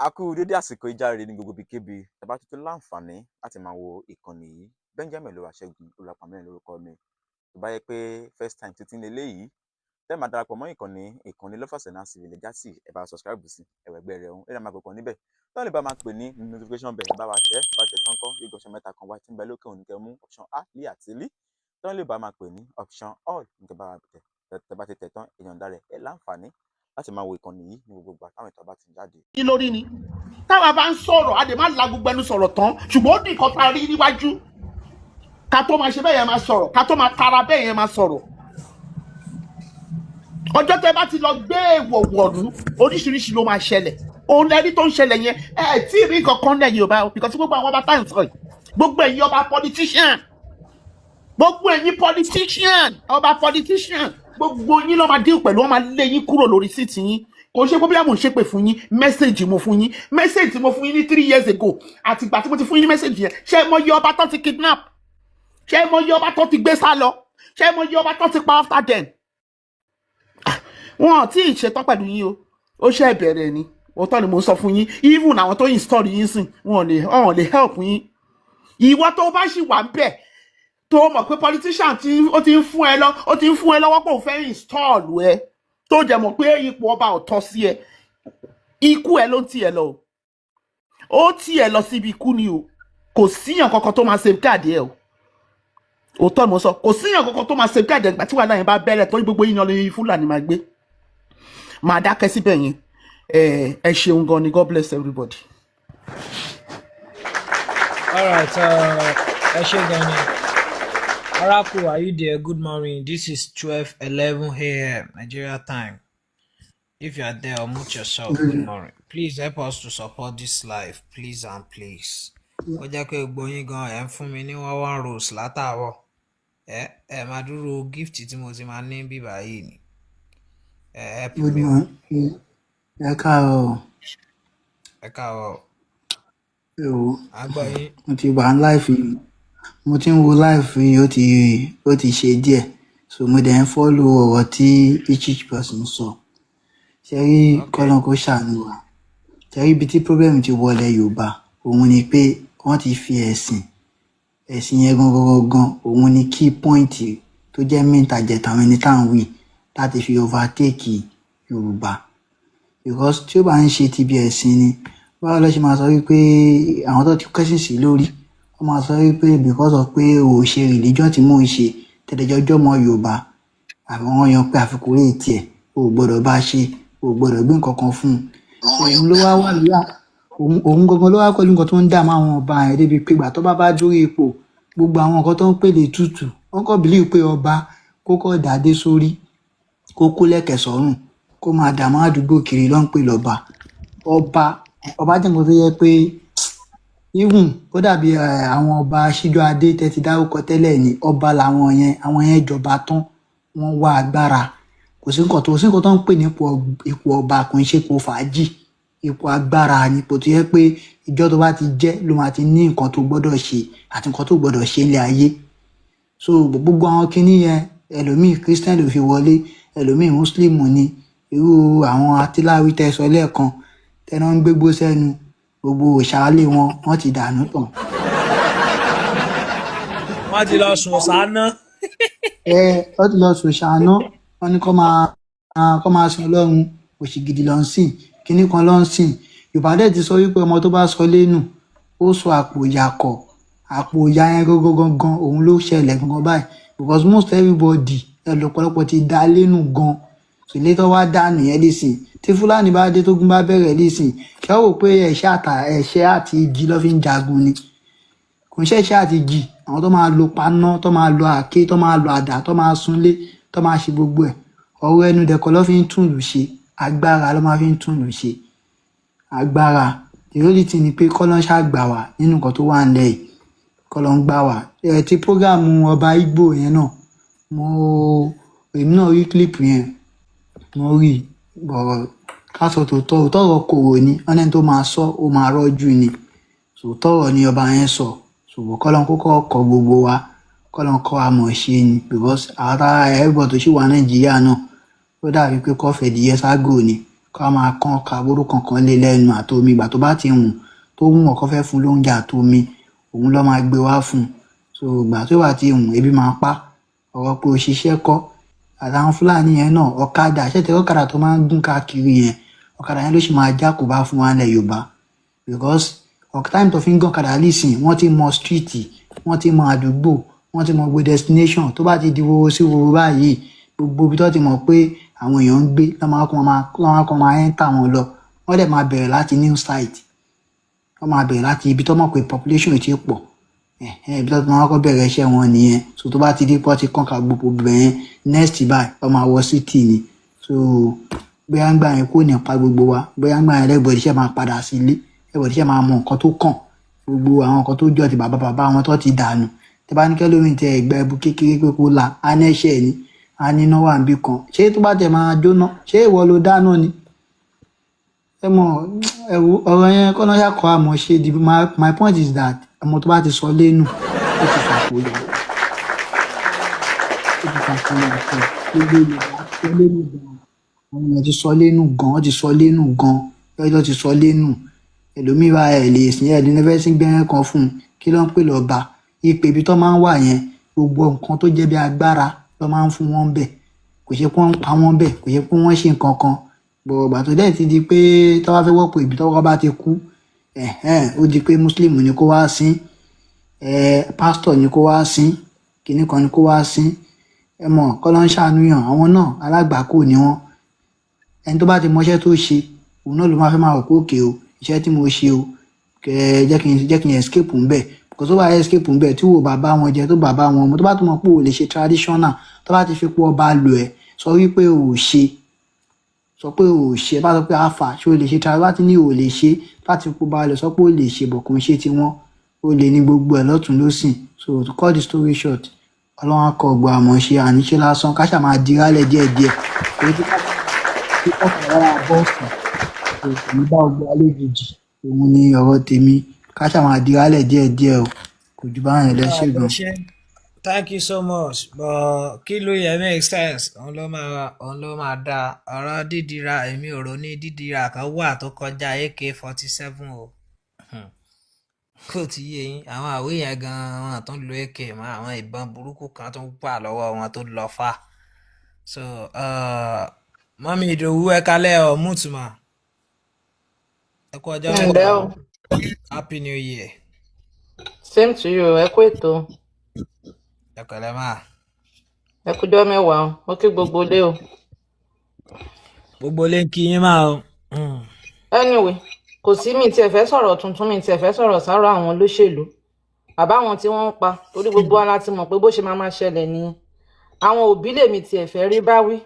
A kú dédé àsìkò ìjáre ní gbogbo ibikíbi tàbá tuntun láǹfààní láti máa wo ìkànnì yìí. Benjamin Olúwaṣẹ́gun Olúwapàmílẹ̀ lórúkọ mi. Tó bá yẹ pé first time títí ní eléyìí tẹ́ máa darapọ̀ mọ́ ìkànnì Lovers and Civil Legacy, ẹ bá subscribe sí ẹ̀wẹ̀ ẹgbẹ́ rẹ̀ ọ̀hún ẹ̀rọ máa kọ̀ọ̀kan níbẹ̀ tó lè bá máa pè ní notification bell. Ẹ bá wa tẹ́ bá tẹ̀ tán kọ́ yóò option mẹ́ta kan wá tí ń bẹ lókè òní, kẹ́ mú option A, L àti L tó lè bá máa pè ní option all ní kẹ́ bá wa tẹ̀. Tẹ́ bá ti tẹ̀ tán, èèyàn dá rẹ̀ ẹ̀ láǹfààní láti máa wo ìkànnì yìí ní gbogbo ìgbà táwọn ètò bá ti jáde. Yín lórí ni táwa bá ń sọ̀rọ̀, a lè má la gbogbo ẹnu sọ̀rọ̀ tán, ṣùgbọ́n ó ní nǹkan tá a rí níwájú ká tó máa ṣe bẹ́ẹ̀ yẹn máa sọ̀rọ̀, ká tó máa tara bẹ́ẹ̀ yẹn máa sọ̀rọ̀. Ọjọ́ tẹ́ bá ti lọ gbé èèwọ̀ wọ̀lú, oríṣiríṣi ló máa ṣẹlẹ̀. Òun lẹ́rí tó ń ṣẹlẹ̀ yẹn. Ẹ ẹ tí ì rí nǹkan kan lẹ́yìn Yorùbá o, because gbogbo àwọn ọba tá à ń sọ yìí, gbogbo ẹ̀yin ọba politician, gbogbo ẹ̀yin politician, ọba politician, gbogbo yín ló máa deal pẹ̀lú. Wọn máa lé yín kúrò lórí seat yín. Kò ṣe pé bí àwọn ṣépè fún yín. Message mo fún yín, message mo fún yín ní 3 years ago. Àtìgbà tí mo ti fún yín ní message yẹn, ṣé ẹ mọ iye ọba tó ti kidnap? Ṣé ẹ mọ iye ọba tó ti gbé sá lọ? Ṣé ẹ mọ iye ọba tó ti pa after then? Wọn ò tí ì ṣetán pẹ̀lú yín o, ó ṣe bẹ̀rẹ̀ ni. Òótọ́ ni mo sọ fún yín. Even àwọn tó install yín sìn, wọn ò lè help yín. Ìwọ tó bá ṣì wà ń bẹ̀, tó mọ̀ pé politician tí ó ti ń fún ẹ lọ, ó ti ń fún ẹ lọ́wọ́ pé òun fẹ́ install ẹ, tó jẹ́ mọ̀ pé ipò ọba ò tọ́ sí ẹ, ikú ẹ ló ń tì ẹ lọ o. Ó tì ẹ lọ síbi ikú ni o. Kò síyàn kankan tó máa safeguard ẹ o. Òótọ́ ni mo sọ, kò síyàn kankan tó máa safeguard ẹ ìgbà tí wàhálà yẹn bá bẹ̀rẹ̀, torí gbogbo yíyan lórí Fúlàní máa gbé. Máa dákẹ́ síbẹ̀ yẹn. Ẹ ṣeun gan ni. God bless everybody. All right, ẹ ṣé gan ni. Oracle, are you there? Good morning. This is 12:11 a.m. Nigeria time. If you are there, unmute yourself. Good morning. Please help us to support this live, please and please. Ó jẹ́ pé gbogbo yín gan ẹ̀ ń fún mi ní one one rose látàárọ̀. Ẹ máa dúró gift tí mo ti máa ní bíbá yìí ni. Ẹ help Good mi o. morning. Ẹ káàárọ̀. Ẹ káàárọ̀. Ẹ wò, À ń gbọ́ yín. mo ti wà ní live yìí. Mo ti ń wo live yìí, ó ti ṣe díẹ̀. So mo dẹ̀ ń follow ọ̀rọ̀ tí each person sọ. Ṣé rí? Kọ́lọ́n kó ṣàánú wa. Ṣé rí ibi tí problem ti wọlé Yorùbá? Òun ni pé wọ́n ti fi ẹ̀sìn, ẹ̀sìn yẹn gangan gangan, òun ni key point tó jẹ́ main target àwọn ẹni tá à ń wí láti fi overtake Yorùbá. Because tí ó bá ń ṣe ti bí ẹ̀sìn ni, báwo ló ṣe máa sọ wípé àwọn tó ti kẹ́sìn sí lórí, wọ́n máa sọ wípé because of pé o ò ṣe religion tí mò ń ṣe, tẹ̀lẹ́jọ́jọ́ mọ Yorùbá, àwọn wọn yan pé àfikún rèé tiẹ̀, o ò gbọ́dọ̀ bá ṣe, o ò gbọ́dọ̀ gbé nǹkan kan fún un. So òun ló wá wà lórí òun gangan ló wá pẹ̀lú nǹkan tó ń dààmú àwọn ọba yẹn débi pé ìgbà tó bá bá dórí ipò, gbogbo àwọn nǹkan tó ń pè lè tutù, wọ́n kàn believe pé ọba kó kọ́ dàdé sórí, kó kó lẹ̀kẹ̀ sọ́rùn, kó máa dààmú àdúgbò kiri ló ń pè lọ́ba. Ọba jẹ́ nǹkan tó yẹ pé even ó dàbí àwọn ọba Síjọ́ Adé tẹ́ ti dárúkọ tẹ́lẹ̀ ní ọba làwọn yẹn. Àwọn yẹn jọba tán, wọ́n wá agbára. Kò sí nǹkan tó ń pè ní ipò ọba. Kò ń ṣe ipò fàájì, ipò agbára ni, ipò tó yẹ pé ìjọ tó bá ti jẹ́ ló máa ti ní nǹkan tó gbọ́dọ̀ ṣe àti nǹkan tó gbọ́dọ̀ ṣe nílé ayé. So gbogbo àwọn kinní yẹn, ẹlòmíì Christian ló fi wọlé, ẹlòmíì Muslim ni. Irú àwọn atiláwí tẹ́ sọ lẹ́ẹ̀kan, tẹ́ná ń gbégbó sẹ́nu, gbogbo òṣàlẹ wọn, wọ́n ti dànù tán. Wọ́n ti lọ sùn sáná. Ẹ wọ́n ti lọ sùn ṣáná. Wọ́n ní kó máa sin Ọlọ́run òṣìgìdì ló ń sìn, kinní kan ló ń sìn. Yorùbá dẹ̀ ti sọ wípé ọmọ tó bá sọ lẹ́nu, ó sọ àpò ìyà kọ̀. Àpò ìyà yẹn gangan gangan, òun ló ṣẹlẹ̀ gangan báyìí, because most everybody Ẹ lọ́pọ̀lọpọ̀ ti dá lẹ́nu gan. So ilé tó wá dànù yẹn nísìn, tí Fúlàní bá dé, tógun bá bẹ̀rẹ̀ nísìn, ṣé ó rò pé ẹ̀ṣẹ́ àtà ẹ̀ṣẹ́ àti igi ló fi ń jagun ni? Kò ń ṣẹ̀ṣẹ̀ àti igi. Àwọn tó máa lo paná, tó máa lo àáké, tó máa lo àdá, tó máa súnlé, tó máa ṣe gbogbo ẹ̀. Ọ̀rọ̀ ẹnu dẹ̀kọ́ ló fi ń tún ìlú ṣe, agbára ló máa fi ń tún ìlú ṣe, agbára. The only thing ni pé kọ́lọ́n ṣàgbà wá nínú nǹkan tó wà nílẹ̀ yìí, kọ́lọ́n gbà wá. Ẹ ti program ọba Ìgbò yẹn náà, èmi náà rí clip yẹn, mo rí bọ̀rọ̀. Ká sọ tòótọ́, òótọ́ ọ̀rọ̀ kòrò ni wọ́n lẹ́ni tó máa sọ, ó máa rọ́jú ni. Tòótọ́ ọ̀rọ̀ ni ọba yẹn sọ, ṣùgbọ́n kọ́lọ́n kókó kọ gbogbo wa, kọ́lọ́n kọ́ wa mọ̀ ṣe ni, because àwọn tára everybody tó sì wà Nàìjíríà náà, ó dàbí pé kọ́ fẹ̀díyẹ ságò ni, kó máa kán kagbóró kankan lé lẹ́nu àtomi. Ìgbà tó bá ti wùn tó wùn, ọkọ fẹ́ fún lóúnjẹ àtomi, òun ló máa gbé wá fún un. So ìgbà tó bá ti wùn, ebi máa pa. Ọ̀rọ̀ pé òṣìṣẹ́ kọ́ àtàwọn Fúlàní yẹn náà, ọ̀kadà ṣètò, ọ̀kadà tó máa ń gún káàkiri yẹn, ọ̀kadà yẹn ló sì máa jákòbá fún wa nílẹ̀ Yorùbá, because time tó fi ń gún ọ̀kadà lísìn, wọ́n ti mọ street, wọ́n ti mọ àdúgbò, wọ́n ti mọ gbogbo destination. Tó bá ti di woro sí woro báyìí, gbogbo ibi tó ti mọ̀ pé àwọn èèyàn ń gbé lọ́ máa enter wọn lọ. Wọ́n dẹ̀ máa bẹ̀rẹ̀ láti new site, wọ́n máa bẹ̀rẹ̀ láti ibi tó mọ̀ pé population ti pọ̀. Ibi tó ti máa kọ́kọ́ bẹ̀rẹ̀ iṣẹ́ wọn nìyẹn. So tó bá ti di pọ́ ti kàn ká gbogbo bẹ̀yẹn, next báyìí, wọ́n máa wọ city ni. So bóyá ń gbà yẹn kó ní pa gbogbo wa, bóyá ń gbà yẹn everybody ṣe máa padà sí ilé, everybody ṣe máa mọ nǹkan tó kàn, gbogbo àwọn nǹkan tó jọ ti bàbá bàbá wọn tó ti dànù. Tẹ bá ní kẹlómi tẹ ẹgbẹ ẹbu kékeré pé kó la á nẹ́ṣẹ̀ ni, á níná wà níbì kan. Ṣé tó bá tẹ máa jóná, ṣé ìwọ ló dáná ni? Ẹ mọ, ẹ wo ọ̀rọ̀ yẹn, kọ́nà ṣàkọ́ àmọ́ ṣe di. My point is that ọmọ tó bá ti sọ lẹ́nu, ó ti fàpò lọ, ó ti fàpò lọ. Gbogbo Yorùbá sọ lẹ́nu gan, àwọn èèyàn ti sọ lẹ́nu gan, wọ́n ti sọ lẹ́nu gan, lọ́jọ́ ti sọ lẹ́nu. Ẹlòmíì bá ẹ̀ lè sìn ẹ̀ ní fẹ́ sí gbẹ́rẹ́ kan fún un. Kí ló ń pè lọ́ba ìpè? Ibi tó máa ń wà yẹn, gbogbo nǹkan tó jẹ́ bí agbára ló máa ń fún wọn bẹ̀. Kò ṣe pé wọ́n ń pa wọ́n bẹ̀, kò ṣe pé wọ́n ṣe nǹkan kan bọ̀rọ̀gbà. Tó dẹ̀ ti di pé tó bá fẹ́ wọ́pọ̀, ibi tọ́wọ́ bá ti kú, ẹ̀hẹ́n, ó di pé Muslim ni kó wá sín, pásítọ̀ ni kó wá sín, kinní kan ni kó wá sín. Ẹ mọ̀, kọ́ ló ń ṣàánúyàn. Àwọn náà, alágbàákò ni wọ́n. Ẹni tó bá ti mọṣẹ́ tó ṣe, òun náà ló máa fẹ́ máa rò pé òkè o, iṣẹ́ tí mo ṣe o, kẹ jẹ́ kí n escape ńbẹ̀. Because tó bá escape ńbẹ̀, tí wò bá bá wọn jẹ, tó bá bá wọn mu, tó bá tún mọ̀ pé ò lè ṣe traditional, tó bá ti fi pọ̀ ọba lò ẹ́, sọ wípé ò ṣe, sọ pé ò ṣe. Bá sọ pé àfà, ṣé o lè ṣe traditional? Bá ti ní ò lè ṣe, bá ti pọ̀ bá lè sọ pé ò lè ṣe bọ̀, kò ń ṣe tiwọn, ó lè ní gbogbo ẹ̀ lọ́tún lọ́sìn. So to cut the story short, Ọlọ́run á kọ ọgbà àmọ́ ṣe àníṣe lásán, ká ṣáà máa dirálẹ̀ díẹ̀díẹ̀, torí tí kọ́kàn lára bọ́ọ̀sì kò ní bá ọgbà lójijì. Òun ni ọ̀rọ̀ tèmi, ká ṣáà máa dirálẹ̀ díẹ̀díẹ̀ o. Kò jù báyẹn lọ. Ṣé gan. Thank you so much, but kí ló yẹ make sense, òun ló máa dá ọ̀rọ̀ dídira. Èmi ò rò ní dídira kan wà tó kọjá AK-47 o. Kò tí yé yín, àwọn àwé yẹn gan-an wọn tó ń lo AK mọ́, àwọn ìbọn burúkú kan tó wà lọ́wọ́ wọn tó lọ fà. So mummy Ìdòwú, ẹ kálẹ̀ ọ̀ mútùmá, ẹ kú ọjọ́ Ǹlẹ́ mẹ́ta. o. Happy New Year. Same to you. Ẹ kú ètò. Ẹ pẹ̀lẹ́ máa. Ẹ kújọ́ mẹ́wàá o. Mo kí gbogbo ilé o. Gbogbo ilé ń kí yín máa o. Anyway, kò sí mi tiẹ̀ fẹ́ sọ̀rọ̀ tuntun, mi tiẹ̀ fẹ́ sọ̀rọ̀ sáró àwọn olóṣèlú àbáwọn tí wọ́n ń pa, torí gbogbo wa la ti mọ̀ pé bó ṣe máa máa ṣẹlẹ̀ nìyẹn. Àwọn òbí lèmi tiẹ̀ fẹ́ rí báwí.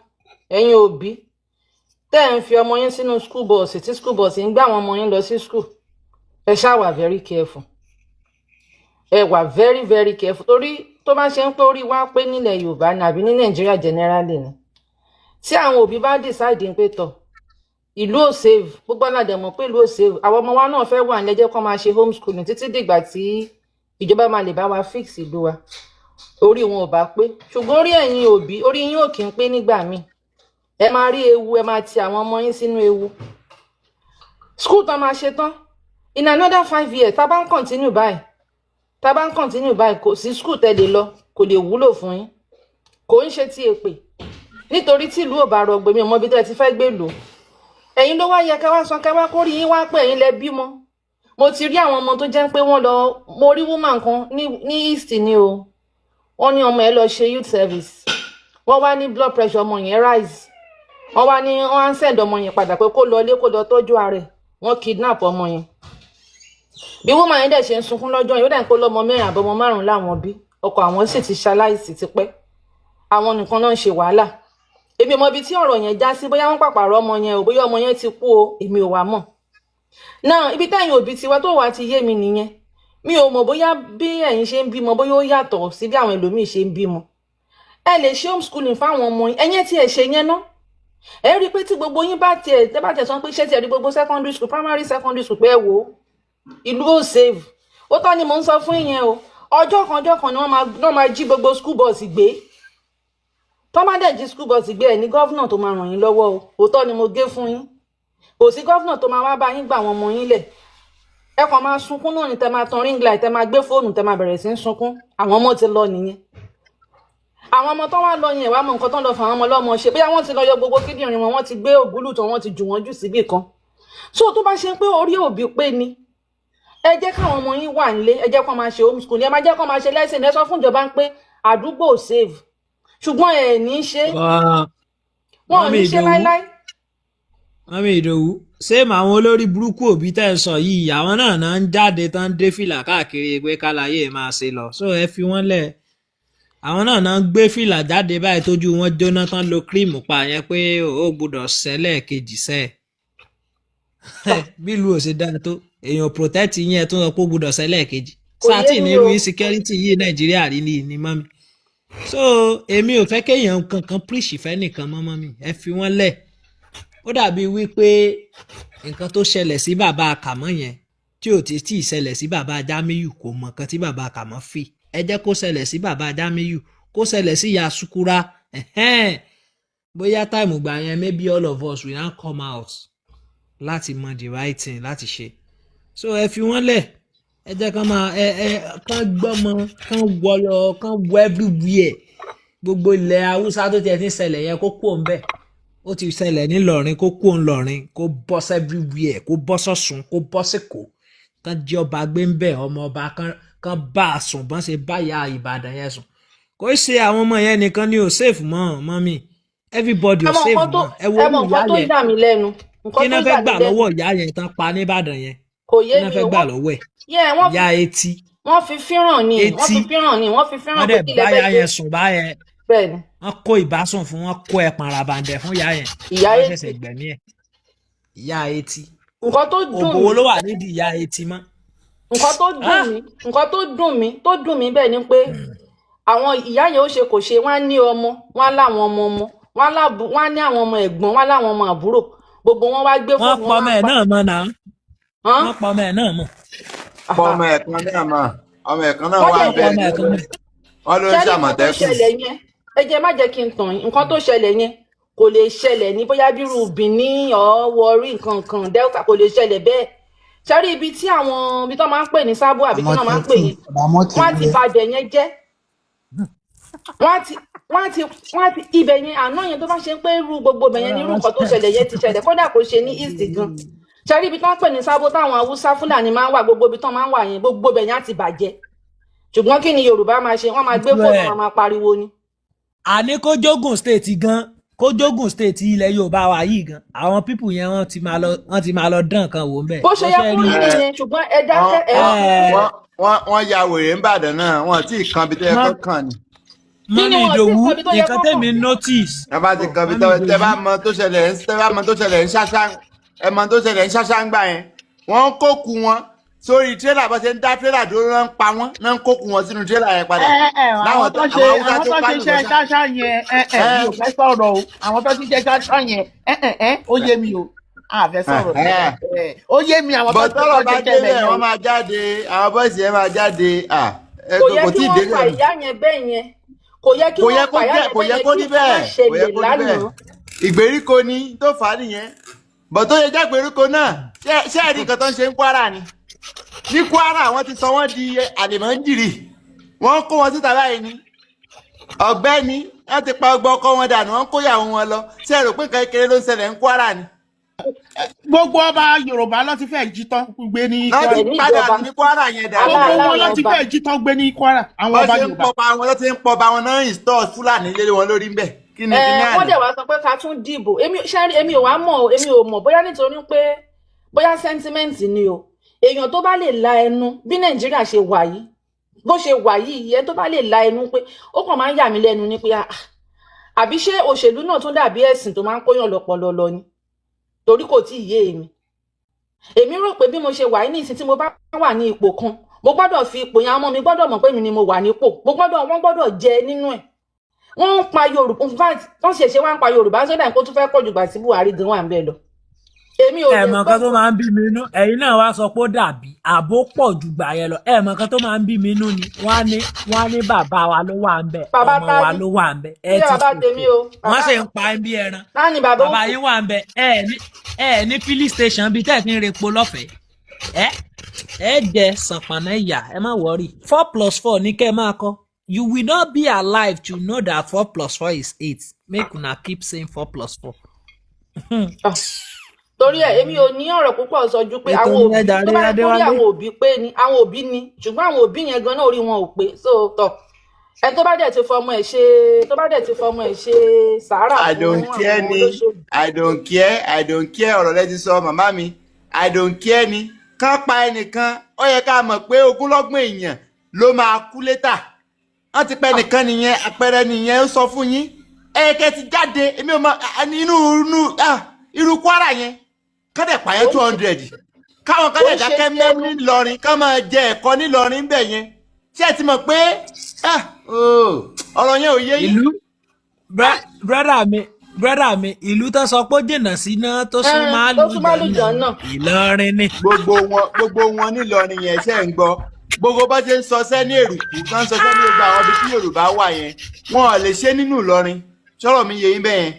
Ẹ̀yin òbí tẹ́ ẹ̀ ń fi ọmọ yín sínú school bus, tí school bus ń gbé àwọn ọmọ yín lọ sí school, ẹ ṣáà wà very careful, ẹ wà very very careful, torí tó bá ṣe ń pé orí wa pé nílẹ̀ Yorùbá ni àbí ní Nàìjíríà generally ni, tí àwọn òbí bá decide pé tọ̀, ìlú ò safe, gbogbo aládẹ mọ̀ pé ìlú ò safe, àwọn ọmọ wa náà fẹ́ wà ní, ẹ jẹ́ kó máa ṣe homeschooling títí dìgbà tí ìjọba máa lè bá wa fix ìlú wa, orí wọn ò bá pé. Ṣùgbọ́n orí ẹ̀yin òbí, orí yín ò kí ń pé nígbà míì. Ẹ máa rí ewu, ẹ máa ti àwọn ọmọ yín sínú ewu. School tán máa ṣe tán in another 5 years, tá a bá ń continue báyìí, tá a bá ń continue báyìí, kò sí school tẹ́ lè lọ, kò lè wúlò fún yín. Kò ń ṣe ti èpè, nítorí tí ìlú ò bá rọgbọ, mi ò mọ ibi tẹ́ ẹ ti fẹ́ gbé lò. Ẹ̀yin ló wá yẹ ká wá san, ká wá kórìí yín wá pé ẹ̀yin lẹ bímọ. Mo ti rí àwọn ọmọ tó jẹ́ pé wọ́n lọ. Mo rí woman kan ní east ni o, wọ́n ní ọmọ ẹ̀ lọ ṣe youth service. Wọ́n wá ní blood pressure ọmọ yẹn rise. Wọ́n wá ní wọ́n á send ọmọ yẹn padà pé kó lọ ilé, kó lọ tọ́jú ara ẹ̀. Wọ́n kidnap ọmọ yẹn. Bí woman yẹn dẹ̀ ṣe ń sunkún lọ́jọ́ yẹn, ó dẹ̀ ń kó lọ́mọ mẹ́rin àbọ̀mọ márùn-ún láwọn bí. Ọkọ àwọn sì ti ṣaláìsí tipẹ́, àwọn nìkan náà ń ṣe wàhálà. Èmi ò mọ ibi tí ọ̀rọ̀ yẹn já sí, bóyá wọ́n pàpà rọ ọmọ yẹn o, bóyá ọmọ yẹn ti kú o, èmi ò wá mọ̀. Náà ibi tẹ́yìn òbí tiwa tó wà ti yé mi nìyẹn. Mi ò mọ̀ bóyá bí ẹ̀yin ṣe ń bímọ, bóyá ó yàtọ̀ sí bí àwọn ẹlòmíì ṣe ń bímọ. Ẹ lè ṣe homeschooling fáwọn ọmọ yín. Ẹ̀yin tí ẹ ṣe yẹn ná, ẹ rí i pé tí gbogbo yín bá tiẹ̀ tẹ́ bá tiẹ̀ sọ pé ṣé tiẹ̀ rí gbogbo secondary school, primary, secondary school, pé ẹ wò ó, ìlú ò save. Ó tọ́ ni mò ń sọ fún yẹn o. Ọjọ́ kan, ọjọ́ kan ni wọ́n máa jí gbogbo school bus gbé. Tọ́ bá dẹ̀ jí school bus gbé, ẹ̀ ní governor tó máa ràn yín lọ́wọ́ o. Òótọ́ ni mo gé fún yín. Kò sí governor tó máa wá bá yín gbà àwọn ọmọ yín lẹ̀. Ẹ kàn máa sunkún náà ni. Tẹ máa tan ring light, tẹ máa gbé fóònù, tẹ máa bẹ̀rẹ̀ sí í sunkún. Àwọn ọmọ ti lọ nìyẹn. Àwọn ọmọ tó wá lọ yẹn, wàá mọ nǹkan tó ń lọ fún àwọn ọmọ ọlọ́mọ ṣe. Bóyá wọ́n ti lọ yọ gbogbo kíndìnrín wọn, wọ́n ti gbé ògúlù tán, wọ́n ti jù wọ́n jù síbì kan. So tó bá ṣe pé orí òbí pé ni, ẹ jẹ́ káwọn ọmọ yín wà nílé, ẹ jẹ́ kó máa ṣe homeschool, ẹ máa jẹ́ kó máa ṣe lesson. Ẹ sọ fún ìjọba pé àdúgbò ò safe, ṣùgbọ́n ẹ ní í ṣe. Wọn ò ní ṣe láíláí. Mummy Ìdòwú, ṣé àwọn olórí burúkú òbí tẹ́ ẹ sọ yìí, àwọn náà náà ń jáde tán, ń dé fìlà káàkiri pé kálayé máa ṣe lọ? So ẹ fi wọ́n lẹ̀. Àwọn náà náà ń gbé fìlà jáde báyìí, tójú wọn jóná tán, lo cream pa yẹn pé ó gbọ́dọ̀ ṣẹlẹ̀ kejì sẹ́ẹ̀. Bí ìlú ò ṣe dáa tó, èèyàn protect yín, ẹ tó sọ pé ó gbọ́dọ̀ ṣẹlẹ̀ kejì. Kò yé Sáà tí mi ní irú o. insecurity yìí Nàìjíríà rí ní mummy. So èmi ò fẹ́ kéèyàn kankan preach ìfẹ́ nìkan mọ́. Mummy, ẹ fi wọ́n lẹ̀. Ó dàbí wípé nǹkan tó ṣẹlẹ̀ sí bàbá Kàmọ́ yẹn, tí ò ti tí ì ṣẹlẹ̀ sí bàbá Jamiu, kò mọ̀ nǹkan tí bàbá Kàmọ́ fi. Ẹ jẹ́ kó ṣẹlẹ̀ sí bàbá Jamiu, kó ṣẹlẹ̀ sí ìyá Sukura, ẹ̀hẹ́n. Bóyá time gbà yẹn, maybe all of us will now come out láti mọ the right thing láti ṣe. So ẹ fi wọ́n lẹ̀. Ẹ jẹ́ kán máa ẹ kán gbọ́mọ, kán wọ lọ, kán wọ everywhere. Gbogbo ilẹ̀ Haúsá tó tiẹ̀ ti ń ṣẹlẹ̀ yẹn, kó kúrò ńbẹ̀. Ó ti ṣẹlẹ̀ nílọrin, kó kúrò ńlọrin, kó bọ́ sí everywhere, kó bọ́ sọ̀sùn, kó bọ́ sẹ́kọ̀ọ́, kán jẹ́ ọba gbé ń bẹ̀, ọmọ ọba kán bá a sùn bọ́n ṣe bá ìyá Ìbàdàn yẹn sùn. Kò í ṣe àwọn ọmọ yẹn nìkan ni ò safe mọ́. Mummy, everybody ò Ẹ mọ safe nǹkan tó mọ́. Ẹ wo ẹ mọ irú nǹkan ìyá tó yẹn. yà mí lẹ́nu, nǹkan Kí tó náà fẹ́ yà mí gbà lẹ́nu lọ́wọ́ ìyá yẹn tán pa nìbàdàn yẹn? Kò yé Kí náà mi fẹ́ o. gbà Wọ́n lọ́wọ́ ẹ̀? yẹ wọ́n fi Ìyá etí wọ́n fi fíràn ni, wọ́n etí fi fíràn ni, wọ́n fi fíràn wọ́n pé dẹ̀ kí lẹ bá fẹ́ ìyá ṣe. yẹn sùn báyẹn. Bẹ́ẹ̀ ni. Wọ́n kó ìbásùn fún wọn, kó ẹpọ̀n ràbàǹdẹ̀ fún ìyá yẹn. Ìyá Wọ́n etí. ṣẹ̀ṣẹ̀ gbẹ̀mí ẹ̀, ìyá etí. Nǹkan tó dùn Òbòwò mí ló wà nídìí ìyá etí mọ́. Nǹkan tó dùn Ah! mí, nǹkan tó dùn mí, tó dùn mí bẹ́ẹ̀ ni pé àwọn ìyá yẹn, ó ṣe kò ṣe, wọ́n á ní ọmọ, wọ́n á láwọn ọmọ ọmọ, wọ́n á lábu, wọ́n á ní àwọn ọmọ ẹ̀gbọ́n, wọ́n á láwọn ọmọ àbúrò. Gbogbo wọn wá gbé Wọ́n fóònù, pọ wọn ọmọ wá ẹ̀ pa náà mọ́ náà. Hàn? Wọ́n pa ọmọ ẹ̀ náà mọ́. Pọ ọmọ ẹ̀ kan náà mọ̀, ọmọ ẹ̀ kan náà Wọ́n wà dẹ̀ Wọ́n pa bẹ́ẹ̀. ọmọ ẹ̀ kan mọ́. Wọ́n ló ń Ṣẹ́rí nǹkan tó ṣàmọ̀tẹ́kùn. ṣẹlẹ̀ yẹn, ẹ jẹ́ má jẹ́ kí n tàn yín. Nǹkan tó ṣẹlẹ̀ yẹn kò lè ṣẹlẹ̀ ní bóyá bírú Benin or Warri, nǹkan kan Delta, kò lè ṣẹlẹ̀ bẹ́ẹ̀. Ṣẹ́rí ibi tí àwọn ibi tó máa ń pè ní Sábò àbí kí náà máa ń pè Àmọ̀tẹ́kùn yẹn, wọ́n á ti Àmọ̀tẹ́kùn. ba ibẹ̀ yẹn jẹ́. Wọ́n á ti ibẹ̀ yẹn àná yẹn, tó bá ṣe pé irú gbogbo ibẹ̀ yẹn ní irú nǹkan tó ṣẹlẹ̀ yẹn ti ṣẹlẹ̀, kódà kó ṣe ní east gan. Ṣẹ́rí ibi tó ń pè ní Sábò, táwọn Haúsá Fúlàní máa ń wà, gbogbo ibi tó máa ń wà yẹn, gbogbo ibẹ̀ yẹn á ti bàjẹ́. Ṣùgbọ́n kí ni Yorùbá máa ṣe? Wọ́n máa gbé fóònù, Bẹ́ẹ̀. wọn máa pariwo ni. Àní kó jógùn State gan, kó jógùn State, ilẹ̀ Yorùbá wa yìí gan, àwọn people yẹn wọ́n ti máa lọ dán nǹkan wò ń bẹ̀. Bó ṣe yẹ kó rí nìyẹn, ṣùgbọ́n ẹ dákẹ́, ẹ Wọ́n ẹ wọ́n wọ́n wọ́n ya wèrè ń bàdàn náà, wọ́n tí ì kan bí tó yẹ kó kàn ni. Kí ni Mummy wọn ò tí ì Ìdòwú, kọ́ ibi tó yẹ nǹkan kó tèmi kàn? notice. Tẹ́ bá ti kan bí Mummy tó tẹ́ bá Ìdòwú. mọ tó ṣẹlẹ̀ ń tẹ́ bá mọ tó ṣẹlẹ̀ ń ṣáṣá, ẹ mọ tó ṣẹlẹ̀ ń ṣáṣá ń gbà yẹn. Wọ́n ń kókù wọn sórí tírélà, bó ṣe ń dá tírélà dúró náà ń pa wọ́n náà, ń kókù wọn sínú tírélà yẹn padà. Ẹ ẹ àwọn Láwọn tó ṣe àwọn Haúsá àwọn tó tó pàlù ṣiṣẹ́ lọ́sà. ṣáṣá yẹn, ẹ mi ò fẹ́ sọ̀rọ̀ o. Àwọn tó ṣiṣẹ́ ṣáṣá yẹn, ẹ ó yé mi o, a fẹ́ sọ̀rọ̀. Ẹ ó yé mi, àwọn tó Bọ̀ tọ́rọ̀ tó bá ṣiṣẹ́ bẹ̀ débẹ̀ yẹn o. wọ́n máa jáde, àwọn boys yẹn máa jáde. Kò yẹ Kò kí tí ì wọ́n pa débẹ̀. ìyá yẹn bẹ́ẹ̀ yẹn. Kò yẹ kí Kò yẹ wọ́n kó pa ìyá jẹ́ yẹn kò bẹ́ẹ̀ yẹ yẹn, kó kí rí nǹkan má bẹ́ẹ̀, kò yẹ ṣẹlẹ̀ kó rí bẹ́ẹ̀. lánàá. Ìgbèríko ni tó fà á nìyẹn, bọ̀ tó yẹ jẹ́ ìgbèríko náà, ṣé ẹ̀rí nǹkan tó ń ṣe ń Kwara ni? Ní Kwara, wọ́n ti sọ wọ́n di àlèmọ́njìrì, wọ́n kó wọn síta báyìí ni. Ọ̀gbẹ́ni, wọ́n ti pa ọgbọ́n ọkọ wọn dànù, wọ́n kó ìyàwó wọn lọ. Ṣé ẹ rò pé nǹkan kékeré ló ń ṣẹlẹ̀ ń Kwara ni? Gbogbo ọba Yorùbá ló ti fẹ́ jí tán gbé ní Náà Kwara. ti Ẹ̀ padà níjọba ní Kwara yẹn dànù. Gbogbo wọn ló aláàláwọn ti ọba. fẹ́ jí tán gbé ní Kwara, àwọn Bọ́n ọba ṣe ń Yorùbá. pọba wọn ló ti ń pọba wọn náà install Fúlàní lé wọn lórí ńbẹ̀. Kí ni kí ní Wọ́n àná? dẹ̀ wá sọ pé ká tún dìbò. Èmi ṣe rí, èmi ò wá mọ̀ o, èmi ò mọ̀ bóyá nítorí pé bóyá sentiment ni o. Èèyàn tó bá lè la ẹnu bí Nàìjíríà ṣe wà yìí, bó ṣe wà yìí, ìyẹn tó bá lè la ẹnu pé ó kàn máa ń yà mí lẹ́nu ni pé, ah, àbí ṣé òṣèlú náà tún dàbí ẹ̀sìn tó máa ń kóyàn lọ́pọlọ lọ ni? Torí kò tí ì yé èmi. Èmi rò pé bí mo ṣe wà yìí ní ìsìn, tí mo bá wà ní ipò kan, mo gbọ́dọ̀ fi ipò yẹn, àwọn ọmọ mi gbọ́dọ̀ mọ̀ pé mi ni mo wà nípò, mo gbọ́dọ̀, wọ́n gbọ́dọ̀ jẹ nínú ẹ̀. Wọ́n ń pa Yorùbá, in fact wọ́n ṣẹ̀ṣẹ̀ wá ń pa Yorùbá sódà kó tún fẹ́ pọ̀ jù gbà tí Buhari gan wà ń bẹ̀ lọ. Èmi ò Ẹ lè mọ pẹ́ nǹkan tó máa ń bí mi inú, ẹ̀yin náà wá sọ pé ó dàbí àbó pọ̀ jù gbà yẹn lọ. Ẹ mọ nǹkan tó máa ń bí mi inú ni wọ́n á ní bàbá wa ló wà ń bẹ̀, Bàbá ọmọ ta wa ni? ló wà ń bẹ̀, ẹ Ṣé ti bàbá ṣòfò. tèmi o? Wọ́n Bàbá sì ń pa ẹ́ bí ẹran. ta ni bàbá Bàbá òkú? yín wà ń bẹ̀, ẹ ní filling station bíi tẹ́ ẹ ti ń repo lọ́fẹ̀ẹ́. Ẹ jẹ sànpànà ìyà, ẹ má worry. 4 plus 4 ní kẹ́ ẹ máa kọ́. You will not be alive to know that 4 plus 4 is 8. Make una keep saying 4 plus 4. Ah, torí ẹ èmi ò ní ọ̀rọ̀ púpọ̀ sọ ju pé Ètò àwọn ní òbí ẹjà tó rí bá yẹ kó rí Adéwálé. àwọn òbí pé ni àwọn òbí ni, ṣùgbọ́n àwọn òbí yẹn gan náà orí wọn ò pé. So tọ ẹ tó bá dẹ̀ ti fọmọ ẹ̀ ṣe, tó bá dẹ̀ ti fọmọ ẹ̀ ṣe sàárà I fún don't care àwọn ni. olóṣèlú. I don't care, I don't care. Ọ̀rọ̀ lẹ ti sọ, màmá mi. I don't care ni. Kán pa ẹnìkan, ó yẹ ká mọ̀ pé ogúnlọ́gbọ̀n èèyàn ló máa kú later. Wọ́n ti pẹ́ nìkan nìyẹn, àpẹẹrẹ nìyẹn, ó sọ fún yín. Ẹ kẹ́ ti jáde, èmi ò mọ inú inú irú Kwara yẹn kán dẹ̀ pààyàn 200, káwọn kán Ó dẹ̀ ń ṣe dákẹ́ ní mẹ́mú ẹnu. nílọrin, kán máa jẹ ẹ̀kọ́ nílọrin bẹ̀ yẹn. Ṣé ẹ ti mọ̀ pé oh, ọ̀rọ̀ yẹn ò yé yín? Ìlú brother mi, ìlú tó sọ pé ó jìnnà sí iná tó sún máa Tó lù tún má lùjọ jẹ́ náà. Ìlọrin ni. Gbogbo wọn nílọrin yẹn, ṣe ń gbọ́ gbogbo bá ṣe ń sọsẹ́ ní Èrùkú, kán sọsẹ́ ní gbogbo àwọn ibi tí Yorùbá wà yẹn, wọn ò lè ṣe nínú Ìlọrin. Sọ̀rọ̀ mi yé yín bẹ́ẹ̀ yẹn?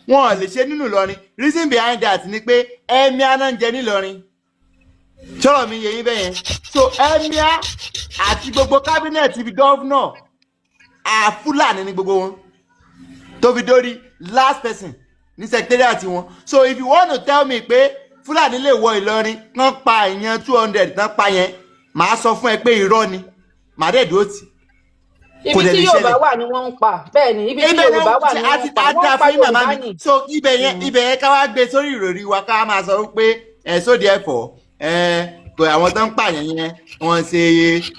Wọn ò lè ṣe nínú Ìlọrin. Reason behind that ni pé emir náà ń jẹ nílọrin. Sọ̀rọ̀ mi yé yín bẹ́ẹ̀ yẹn? So emir àti gbogbo cabinet ibi governor, Fúlàní ni gbogbo wọn, tó fi dórí last person ní secretariat wọn. So if you want to tell me pé Fúlàní lè wọ Ìlọrin kán pa èèyàn 200 tán pa yẹn, màá sọ fún ẹ pé irọ́ ni, màá dẹ̀ dúró tì. Kò Ibi dẹ̀ tí lè Yorùbá ṣẹlẹ̀. wà ni wọ́n ń pa. Bẹ́ẹ̀ ni, ibi tí Ibẹ̀ Yorùbá wà náà ni a wọ́n ti ń pa. á Wọ́n dáa ń pa fún yín, màmá Yorùbá mi. ni. So ibẹ̀ yẹn ká wá gbé sórí ìròrí wa, ká máa sọ pé ẹ sóde ẹ̀fọ́ ẹ kò, àwọn tó ń pààyàn yẹn, wọ́n ṣe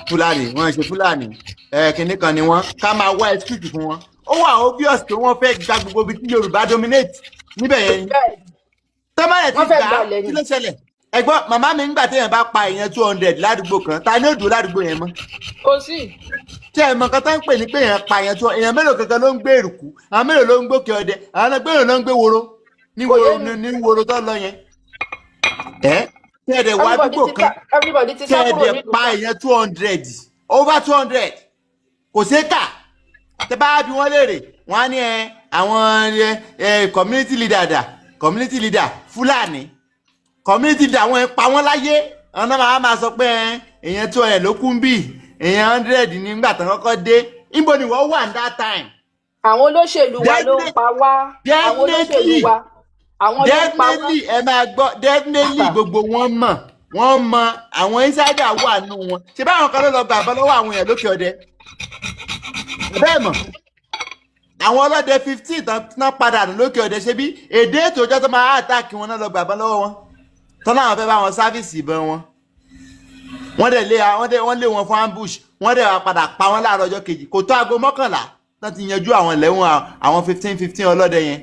Fúlàní, wọ́n ṣe Fúlàní, ẹ kinní kan ni wọ́n, ká máa wá excuse fún wọn. Ó wà obvious pé wọ́n fẹ́ gba gbogbo ibi tí Yorùbá dominate níbẹ̀ yẹn ni. Bẹ́ẹ̀ Tọ́mọ̀lẹ̀ ti wọ́n fẹ́ gbà á, gbalẹ̀ kí ni. ló ṣẹlẹ̀? Ẹ̀gbọ́n màmá mi, ń gbà téèyàn bá pa èèyàn 200 ládùúgbò kan, ta ni ó dúró ládùúgbò yẹn mọ́? Kò sí. Tí ẹ mọ nǹkan tó ń pè ní pé èèyàn pa èèyàn tó, èèyàn mélòó kankan ló ń gbé Èrùkú, àwọn mélòó ló ń gbókè ọdẹ, àwọn mélòó ló ń gbé woro ní Kò woro yé mi. ní woro tó lọ yẹn, ẹ tí ẹ dẹ̀ wá Everybody àdúgbò ti kan sá, everybody ti tí sá ẹ kúrò dẹ̀ nílùú pa kan. èèyàn 200, over 200, kò ṣeé kà. Tẹ bá bí wọ́n léèrè, wọ́n á ní ẹ àwọn ẹ community leader dà, community leader Fúlàní, community leader àwọn ẹ pa wọ́n láyé. Àwọn náà máa sọ pé ẹ èèyàn 200 ló kún bí èèyàn 100 nígbà tán kọ́kọ́ dé. Níbo ni wọ́n wà ní that time? Àwọn olóṣèlú wa ló ń pa wá. Àwọn olóṣèlú wa, àwọn ló ń pa wá. Definitely, ẹ máa gbọ́, definitely gbogbo wọn mọ̀, wọ́n mọ àwọn insider wà nù wọn. Ṣé báwọn kan ló lọ gbà bọ́ lọ́wọ́ àwọn èèyàn lókè ọdẹ? Bẹ́ẹ̀ mọ̀ àwọn ọlọ́dẹ 15 tán padà nù lókè ọdẹ, ṣe bí èdè ètò ọjọ́ tó máa attack wọn náà lọ gbà bọ́ lọ́wọ́ wọn tán láwọn fẹ́ bá wọn service ìbọn wọn. Wọ́n dẹ̀ lé wọ́n dẹ̀ wọ́n lé wọn fún ambush, wọ́n dẹ̀ wá padà pa wọ́n láàárọ̀ ọjọ́ kejì. Kò tó aago 11 tán ti yanjú àwọn lẹ́wọ̀n, àwọn 15 15 ọlọ́dẹ yẹn.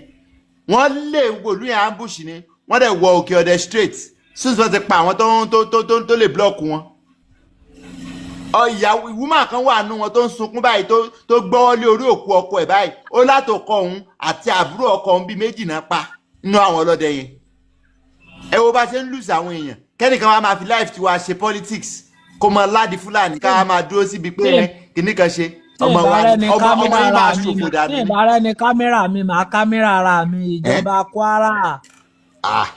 Wọ́n lé wòlú yẹn, ambush ni wọ́n dẹ̀ wọ òkè ọdẹ straight since wọ́n ti pa àwọn tó tó tó tó tó lè block wọn. Ìyàwó woman kan wà nù wọn tó ń sunkún báyìí, tó gbọ́wọ́ lé orí òkú ọkọ ẹ̀ báyìí. Ó látòkọ òun àti àbúrò ọkọ òun bíi méjì náà pa nínú àwọn ọlọ́dẹ yẹn. Ẹ wo bá ṣe ń lose àwọn èèyàn, kẹ́nìkan wa máa fi life tiwa ṣe politics, kó mọ ládi Fúlàní, ká máa dúró síbi pé ẹ kìnnì kan ṣe Tí ọmọ wa ìbára ẹni ọmọ ọmọ kámẹ́rà yín máa ara mi ṣòfò tí dànù ni. ìbára ẹni kámẹ́rà mi, màá kámẹ́rà ara mi, ìjọba Kwara. Ah.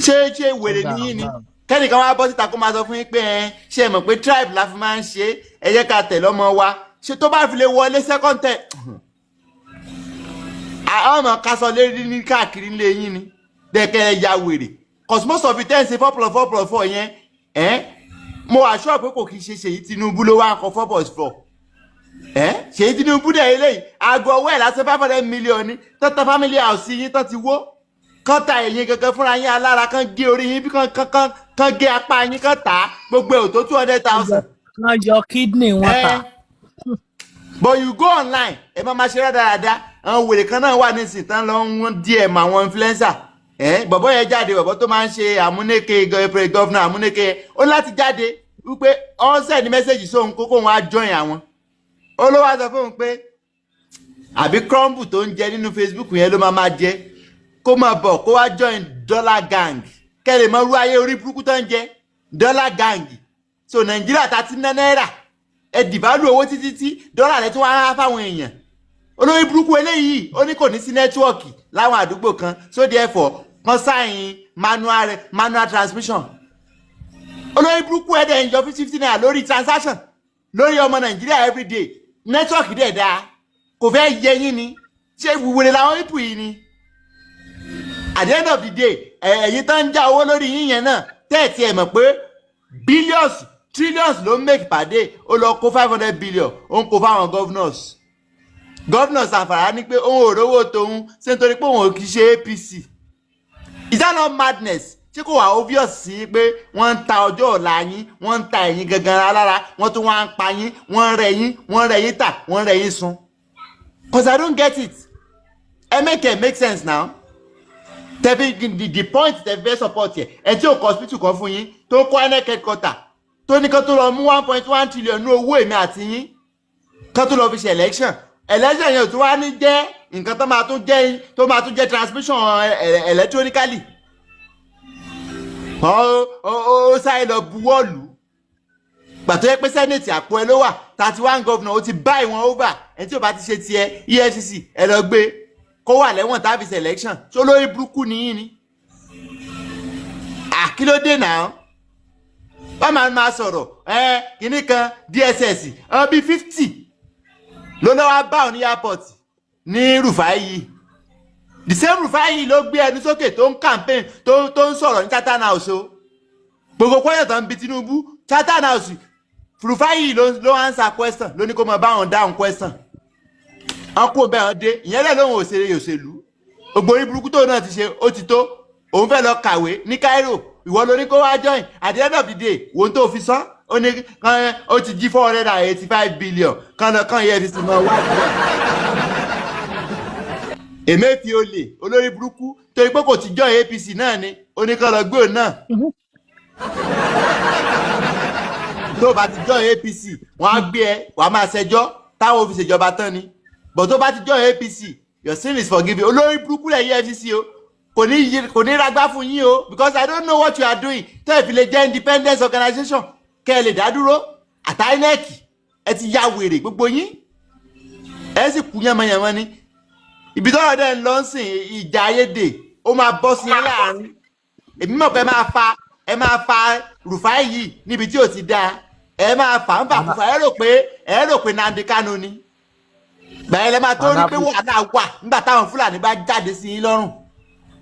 Ṣé wèrè Ọ̀gá, níyìn ni? ọ̀gá. Kẹ́nìkan wá bọ́ síta kó máa sọ fún yín pé ẹ ṣe mọ̀ pé tribe la fi máa ń ṣe é, ẹ jẹ́ ká tẹ̀lé ọmọ wa ṣe tó bá fi lè wọlé second term, àwọn ọmọ kásọ lérí ní káàkiri ńlé yín ni. Dẹ̀kẹ́ ẹ ya wèrè, 'cause most of you ten say 4 plus 4 plus 4 yẹn ẹ́, mo assure pé kò kì í ṣe Ṣèyí Tinubu ló wá ń kọ 4 plus 4 ẹ́. Ṣèyí Tinubu dẹ̀ eléyìí, aago ọwọ́ ẹ̀ lásán, 500 million ní tọ́tọ́. Family house yín tán ti wó, kán ta ẹ̀yin gangan fúnra yín alára, kán gé orí yín, bí kán gé apá yín, kán tà á, gbogbo ẹ̀ ò tó 200,000. Wọ́n yọ kidney wọn tà. But you go online, ẹ máa ma ṣe rádaràda. Àwọn wèrè kan náà wà nísìnyí tán lọ ń DM àwọn influencer. Ẹ bọ̀bọ̀ yẹn jáde, bọ̀bọ̀ tó máa ń ṣe àmúnéke, governor àmúnéke yẹn, ó láti jáde wípé ó ń send message sóhun kókó wọn á join àwọn. Ó ló wá sọ fóun pé àbí crumble tó ń jẹ nínú Facebook yẹn ló máa máa jẹ, kó máa bọ̀, kó wá join dollar gang, kẹ́ lè mọ irú ayé orí burúkú tó ń jẹ, dollar gang. So Nàìjíríà ta ti ná náírà, ẹ devalue owó títí tí dọ́là rẹ tún wá rán fáwọn èèyàn. Olórí burúkú eléyìí, ó ní kò ní sí network láwọn àdúgbò kan, so therefore kan sign manual transmission. Olórí burúkú, ẹ̀ dẹ̀ ń yọ 50 naira lórí transaction lórí ọmọ Nàìjíríà everyday. Network dẹ̀ dáa, kò fẹ́ yẹ yín ni. Ṣé wèrè làwọn people yìí ni? At the end of the day, ẹ̀yin tó ń já owó lórí yín yẹn náà, tẹ́ẹ̀tì ẹ̀ mọ̀ pé billions, trillions ló ń make per day. Ó lọ kó 500 billion, ó ń kó fáwọn governors. Governors Zamfara ní pé òun ò rówó tòun ṣé nítorí pé òun ò kì í ṣe APC. Is that not madness? Ṣé kò wá obvious sí pé wọ́n ń ta ọjọ́ ọ̀la yín, wọ́n ń ta ẹ̀yin gangan lára, wọ́n tún wá ń pa yín, wọ́n ń rẹ̀ yín, wọ́n ń rẹ̀ yín tà, wọ́n ń rẹ̀ yín sun? 'Cause I don't get it. Ẹ make it make sense now. Tẹbi the point tẹbi fẹ́ support yẹ, ẹ tí ò kọ́ hospital kan fún yín, tó kọ́ INEC headquarter, tó ní kó tó lọ mú 1.1 trillion ní owó èmi àti yín, kó tó lọ fi ṣe election. Election yẹn ò tún wá ní jẹ́ nǹkan tó máa tún jẹ́, tó máa tún jẹ́ transmission electronically. Ó sáré lọ buwọ́lù gbàtọ́ yẹ pé senate àpò ẹ ló wà. 31 governor, ó ti buy wọn over. Ẹni tí ò bá ti ṣe tiẹ̀, EFCC ẹ lọ gbé kó wà lẹ́wọ̀n tá a fi ṣe election. Ṣó lórí burúkú nìyí ni? Àkílódé náà wọ́n máa máa sọ̀rọ̀ ẹ kínní kan DSS ọ bíi 50 ló lọ́wọ́ bá òun ní airport ní Rufai yìí. The same Rufai yìí ló gbé ẹnu sókè tó ń campaign, tó ń sọ̀rọ̀ ní Chatham House o. Gbogbo question tó ń bi Tinubu, Chatham House, Rufai yìí ló answer question, ló ní kó máa bá wọn dáhùn question. Wọn kó bẹ́ẹ̀, wọn dé ìyẹn lẹ́ lóhùn òṣèré òṣèlú. Ògbórí orí burúkú tó náà ti ṣe, ó ti tó. Òun fẹ́ lọ kàwé ní Cairo, ìwọ ló ní kó wá join. At the end of the day, wo tó fi sán, ó ní ó ti jí 485 billion kan lọ kàn EFCC mọ́ wá. Emefiele, olórí burúkú, torí pé kò ti join APC náà ni, ó ní kán lọ gbé òun náà. Tó o bá ti join APC, wọ́n á gbé ẹ, wàá máa ṣẹjọ́ táwọn fi ṣèjọba tán ni. But tó bá ti join APC, your sin is forgiven. Olórí burúkú lẹ̀ EFCC o, kò ní kò ní ragbá fún yín o, because I don't know what you are doing tẹ́ ẹ fi lè jẹ́ independence organisation, kẹ́ ẹ lè dá dúró. Àti INEC, ẹ ti ya wèrè gbogbo yín, ẹ sì kú yánmọ́yánmọ́ ní ibi tọ́rọ̀ dẹ̀ ń lọ sìn. Ìjà ayédè ó máa bọ́ sí yín láàrin. Èmi mọ̀ pé ẹ máa fa Rufai yìí níbi tí ò ti dáa. Ẹ máa fà ń fà fúfà, ẹ rò pé Nnamdi Kanu ni. Gbàyẹn lẹ máa tó rí pé wàhálà wà nígbà táwọn Fúlàní bá jáde sí yín lọ́rùn.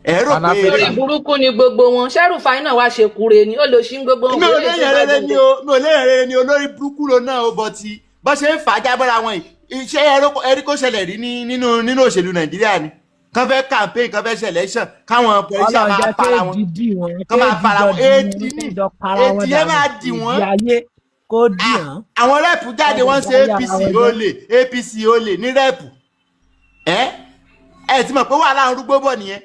Ẹ rò pé Lórí burúkú ni gbogbo wọn. Ṣé Rufai náà wá ṣe kúre ni? Ó lè ṣí gbogbo wọn. Mi ò léyìn rere ni o, mi ò léyìn rere ni. Olórí burúkú ló náà o. Bọ̀ tí bọ́ ṣe ń fà á jábọ́ra wọn yìí, ṣé ẹrí kó ṣẹlẹ̀ rí nínú òṣèlú Nàìjíríà ni? Kán fẹ́ campaign, kán fẹ́ ṣe election, káwọn politician Ọlọ́run máa jẹ́ para wọn, kéèdì dì wọ́n, kán máa kéèdì para jọ wọn. dì Èdì wọ́n, ní jọ para wọn èdì yẹn dànù. Máa dì wọ́n. Èdì ayé kó dì hàn. Àwọn rep jáde, wọ́n ṣe Wọ́n APC jọ báyé ara wọn jẹ́. Olè APC, olè ní rep. Ẹ ti mọ̀ pé wàhálà ń rúgbó bọ̀ nìyẹn.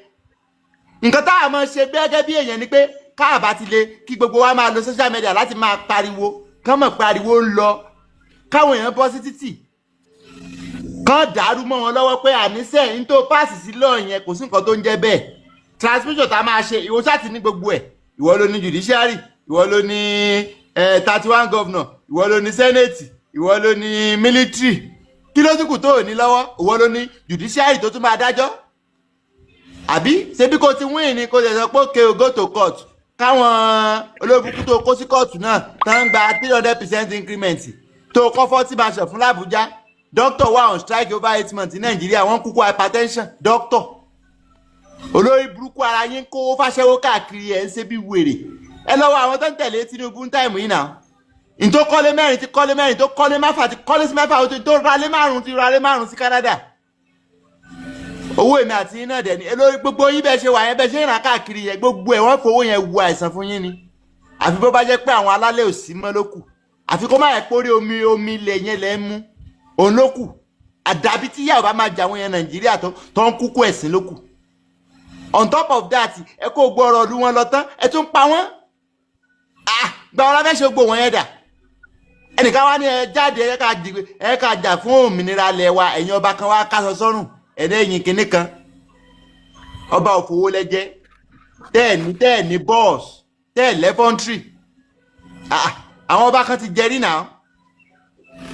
Nǹkan táwa máa ṣe gẹ́gẹ́ bí èèyàn ni pé káàbá ti lè kí gbogbo wa máa lo social media láti máa pariwo, kán mọ̀ pé ariwo ń lọ, káwọn èèyàn bọ́ sí títì, kán dàrú mọ́ wọn lọ́wọ́ pé àníṣe ń tó pass sí lọ́ọ̀ yẹn, kò sí nǹkan tó ń jẹ́ bẹ́ẹ̀. Transmission tá a máa ṣe, ìwọ ṣáà ti ní gbogbo ẹ̀. Ìwọ ló ní judiciary, ìwọ ló ní 31 governor, ìwọ ló ní senate, ìwọ ló ní military. Kí ló tún kù tó ò ní lọ́wọ́? Ìwọ ló ní judiciary tó tún máa dájọ́, àbí? Ṣebí kò ti win ni, kò tẹ̀ sọ pé okay o, go to court. Káwọn olóòbùkún tó kó sí kóòtù náà tán ń gba 300% increment, tó kọ́ 40 mansion fún l'Abuja. Doctor wà on strike over 8 months ní Nàìjíríà, wọ́n kúkú hypertension doctor. Olórí burúkú ara yín kówó fáṣẹ́wó káàkiri, ẹ̀ ń ṣe bí wèrè. Ẹ lọ́wọ́ àwọn tó ń tẹ̀lé Tinubu ń time yìí náà, n tó kọ́lé mẹ́rin ti kọ́lé mẹ́rin, tó kọ́lé mẹ́fà ti kọ́lé sí mẹ́fà, tó ralé márùn ti ralé márùn sí Canada. Owó èmi àti yín náà dẹ̀ ni. Olórí gbogbo yín, bẹ́ẹ̀ ṣe wà yẹn, bẹ́ẹ̀ ṣe ń rà káàkiri yẹn, gbogbo ẹ̀ wọ́n fowó yẹn wo àìsàn fún yín ni. Àfi bó bá jẹ́ pé àwọn alálẹ̀ ò sí mọ́ ló kù, àfi kó má yẹ pé orí omi omi ilẹ̀ yẹn lẹ́ ń mú òun ló kù, àdàbí tí yàrá bá máa jà àwọn yẹn Nàìjíríà tó ń kúkú ẹ̀sìn ló kù. On top of that, ẹ kó gbọ́ ọ̀rọ̀ ọdún wọn lọ tán, ẹ tún pa wọ́n. Ah, gba ọ̀rọ̀ fẹ́ ṣe gbogbo wọn yẹn dà. Ẹnìkan wá ní ẹ jáde, ẹ ká dìgbè, ẹ ká jà fún òmìnira ilẹ̀ wa. Ẹ̀yin ọba kan wá kásọ sọ́rùn ẹ̀ẹ́dẹ́yìn kinní kan, ọba òfowó lẹ́jẹ́, tẹ́ẹ̀ ní bọ́ọ̀sì, tẹ́ẹ̀ lẹ́fọ́ntírì. Àwọn ọba kan ti jẹrí náà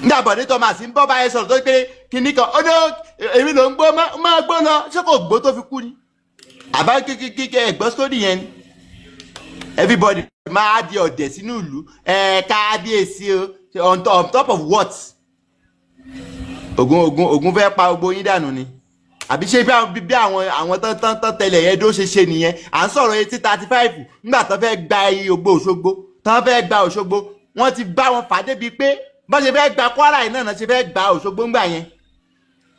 nígbà Bọ̀dé Thomas ń bọ́ báyẹn sọ̀rọ̀ tó pé kinní kan, ó ní èmi ló ń gbó, máa gbó lọ. Ṣé kò gbó tó fi kú ni? Àbá kékeré ẹ̀gbọ́n sódì yẹn ni everybody máa di ọ̀dẹ̀ sínú ìlú. Ẹ kábíyèsí o, on top of what? Ogun ogun ogun fẹ́ pa gbogbo yín dànù ni, àbí ṣé bí àwọn tán tán tán tẹlẹ̀ yẹn dó ṣe ṣe nìyẹn? À ń sọ̀rọ̀ 1835, nígbà tán fẹ́ gba ògbó Òṣogbo, tán fẹ́ gba Òṣogbo, wọ́n ti bá wọn fà débi pé bọ́n ṣe fẹ́ gba Kwara yìí náà ṣe fẹ́ gba Òṣogbo ńgbà yẹn.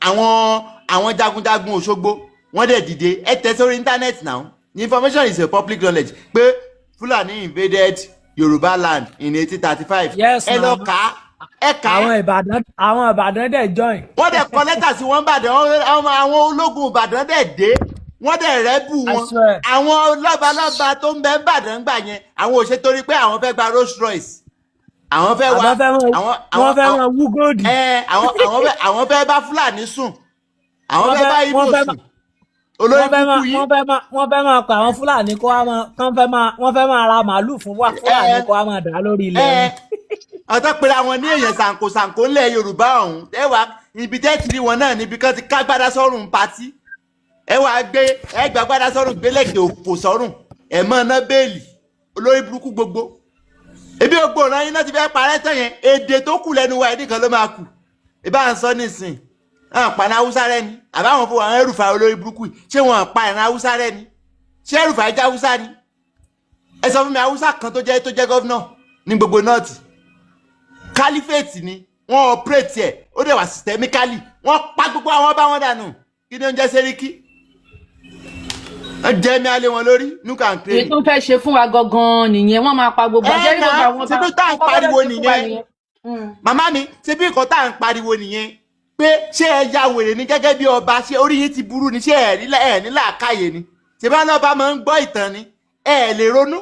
Àwọn jagunjagun Òṣogbo, wọ́n dẹ̀ dìde. Ẹ tẹ̀ sórí internet now, the information is a public knowledge pé Fulani invaded Yorùbá land in 1835. Yes. Ẹ lọ Now kà á, ẹ kà á. Àwọn Ìbàdàn dẹ̀ join. Wọ́n dẹ̀ kọ lẹ́tà sí wọn Ìbàdàn, àwọn ológun Ìbàdàn dẹ̀ dé, wọ́n dẹ̀ rebel I wọn. swear. Àwọn lọ́balọ́ba tó ń bẹ Ìbàdàn gbà yẹn, àwọn ò ṣe torí pé àwọn fẹ́ gba Rolls Royce, àwọn fẹ́ wá Àwọn fẹ́ mọ àwọn wọ́n àwọn fẹ́ àwọn mọ wú gold. Ẹ àwọn fẹ́ bá Fúlàní sùn, àwọn Wọ́n fẹ́ fẹ́ bá Ìgbò wọ́n fẹ́ sùn. Olórí wọ́n fẹ́ máa burúkú yín. Wọ́n fẹ́ máa pa àwọn Fúlàní kó wá máa kán fẹ́ máa wọ́n fẹ́ máa ra màálù fún wa Fúlàní kó wá máa dà á lórí ilẹ̀ wọn. Ọ̀tọ́ pera wọn ní èèyàn sànkò sànkò ńlẹ̀ Yorùbá ọ̀hún. Ẹ wá ibi tẹ́ ti rí wọn náà níbi kan ti kágbádá sọ́rùn party. Ẹ wá gbé, ẹ gbàgbádá sọ́rùn, gbélẹ̀kẹ̀ òfò sọ́rùn, ẹ mọ́ ná bẹ́ẹ̀lì. Olórí burúkú gbogbo ebi gbogbo ọ̀ràn yín náà ti fẹ́ parẹ́ tán yẹn. Èdè tó kù lẹ́nu wa, èdè kan ló máa kù. Ìbá ń sọ nísìn àwọn pa ní Haúsá rẹ ni, àbáwọn fún àwọn ẹrùfà olórí burúkú yìí, ṣé wọn pa ìran Haúsá rẹ ni? Ṣé ẹrùfà jẹ́ Haúsá ni? Ẹ sọ fún mi Haúsá kan tó jẹ́ governor ní gbogbo North. Caliphate ni wọ́n operate ẹ̀, ó dẹ̀ wà systemically. Wọ́n pa gbogbo àwọn bá wọn dànù. Kí ni ó ń jẹ́ sẹ́ríkì? Wọ́n jẹ́ mi alẹ́ wọn lórí nuka and Èyí training. tó fẹ́ ṣe fún wa gangan nìyẹn, wọ́n máa pa gbogbo Ẹ àṣẹ ní náà gbogbo àwọn ṣe bí tá à ń nǹkan tó fẹ́ pariwo ṣe fún wa nìyẹn. nìyẹn. Màmá mi, ṣe bí nǹkan tá à ń pariwo nìyẹn pé ṣé ẹ ya wèrè ní gẹ́gẹ́ bí ọba? Ṣé orí yín ti burú ni? Ṣé ẹ ní làákàyè ni? Ṣé bá lọ́ba máa ń gbọ́ ìtàn ni? Ẹ lè ronú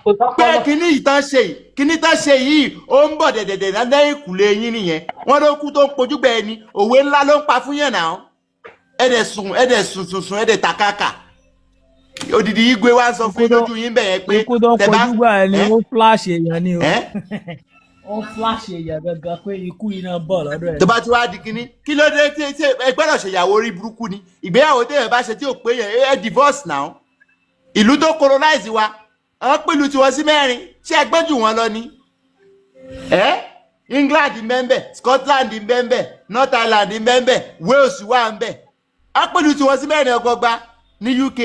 Kò pé sọ́pọlọ. Kíní ìtàn ṣe yìí, kíní tán ṣe yìí, ó ń bọ̀ dẹ̀dẹ̀dẹ̀ lẹ́yìn ìkùlé yín nìyẹn. Wọ́n ló kú tó ń pojú bẹ́ẹ̀ ni, òwe ńlá ló ń pa fún yẹn náà. Ẹ dẹ̀ sùn, ẹ dẹ̀ sùn sùn sùn, ẹ dẹ̀ tàkàkà. Odidi igwe wa ń sọ fún Ikú yín tó lójú yín bẹ́ẹ̀ yẹn pé ikú tó ń tẹ bá kojú gbà ẹni ẹ ó flash èèyàn ni o. Ẹ Ó flash èèyàn gangan pé ikú iná bọ̀ lọ́dọ̀ ẹ̀. Tó bá ti wá di kinní, kí ló dé tí ẹ gbọ́dọ̀ ṣèyàwó orí burúkú ni? Ìgbéyàwó téèyàn bá ṣe tí ò pé yẹn, ẹ divorce now. Ìlú tó colonize wa, àwọn pẹ̀lú tiwọn sí mẹ́rin, ṣé ẹ gbọ́n jù wọ́n lọ ni? Ẹ England ń bẹ, Scotland ń bẹ, North Ireland ń bẹ, Wales wà ń bẹ. Àwọn pẹ̀lú tiwọn sí mẹ́rin ọgbọgba ní UK.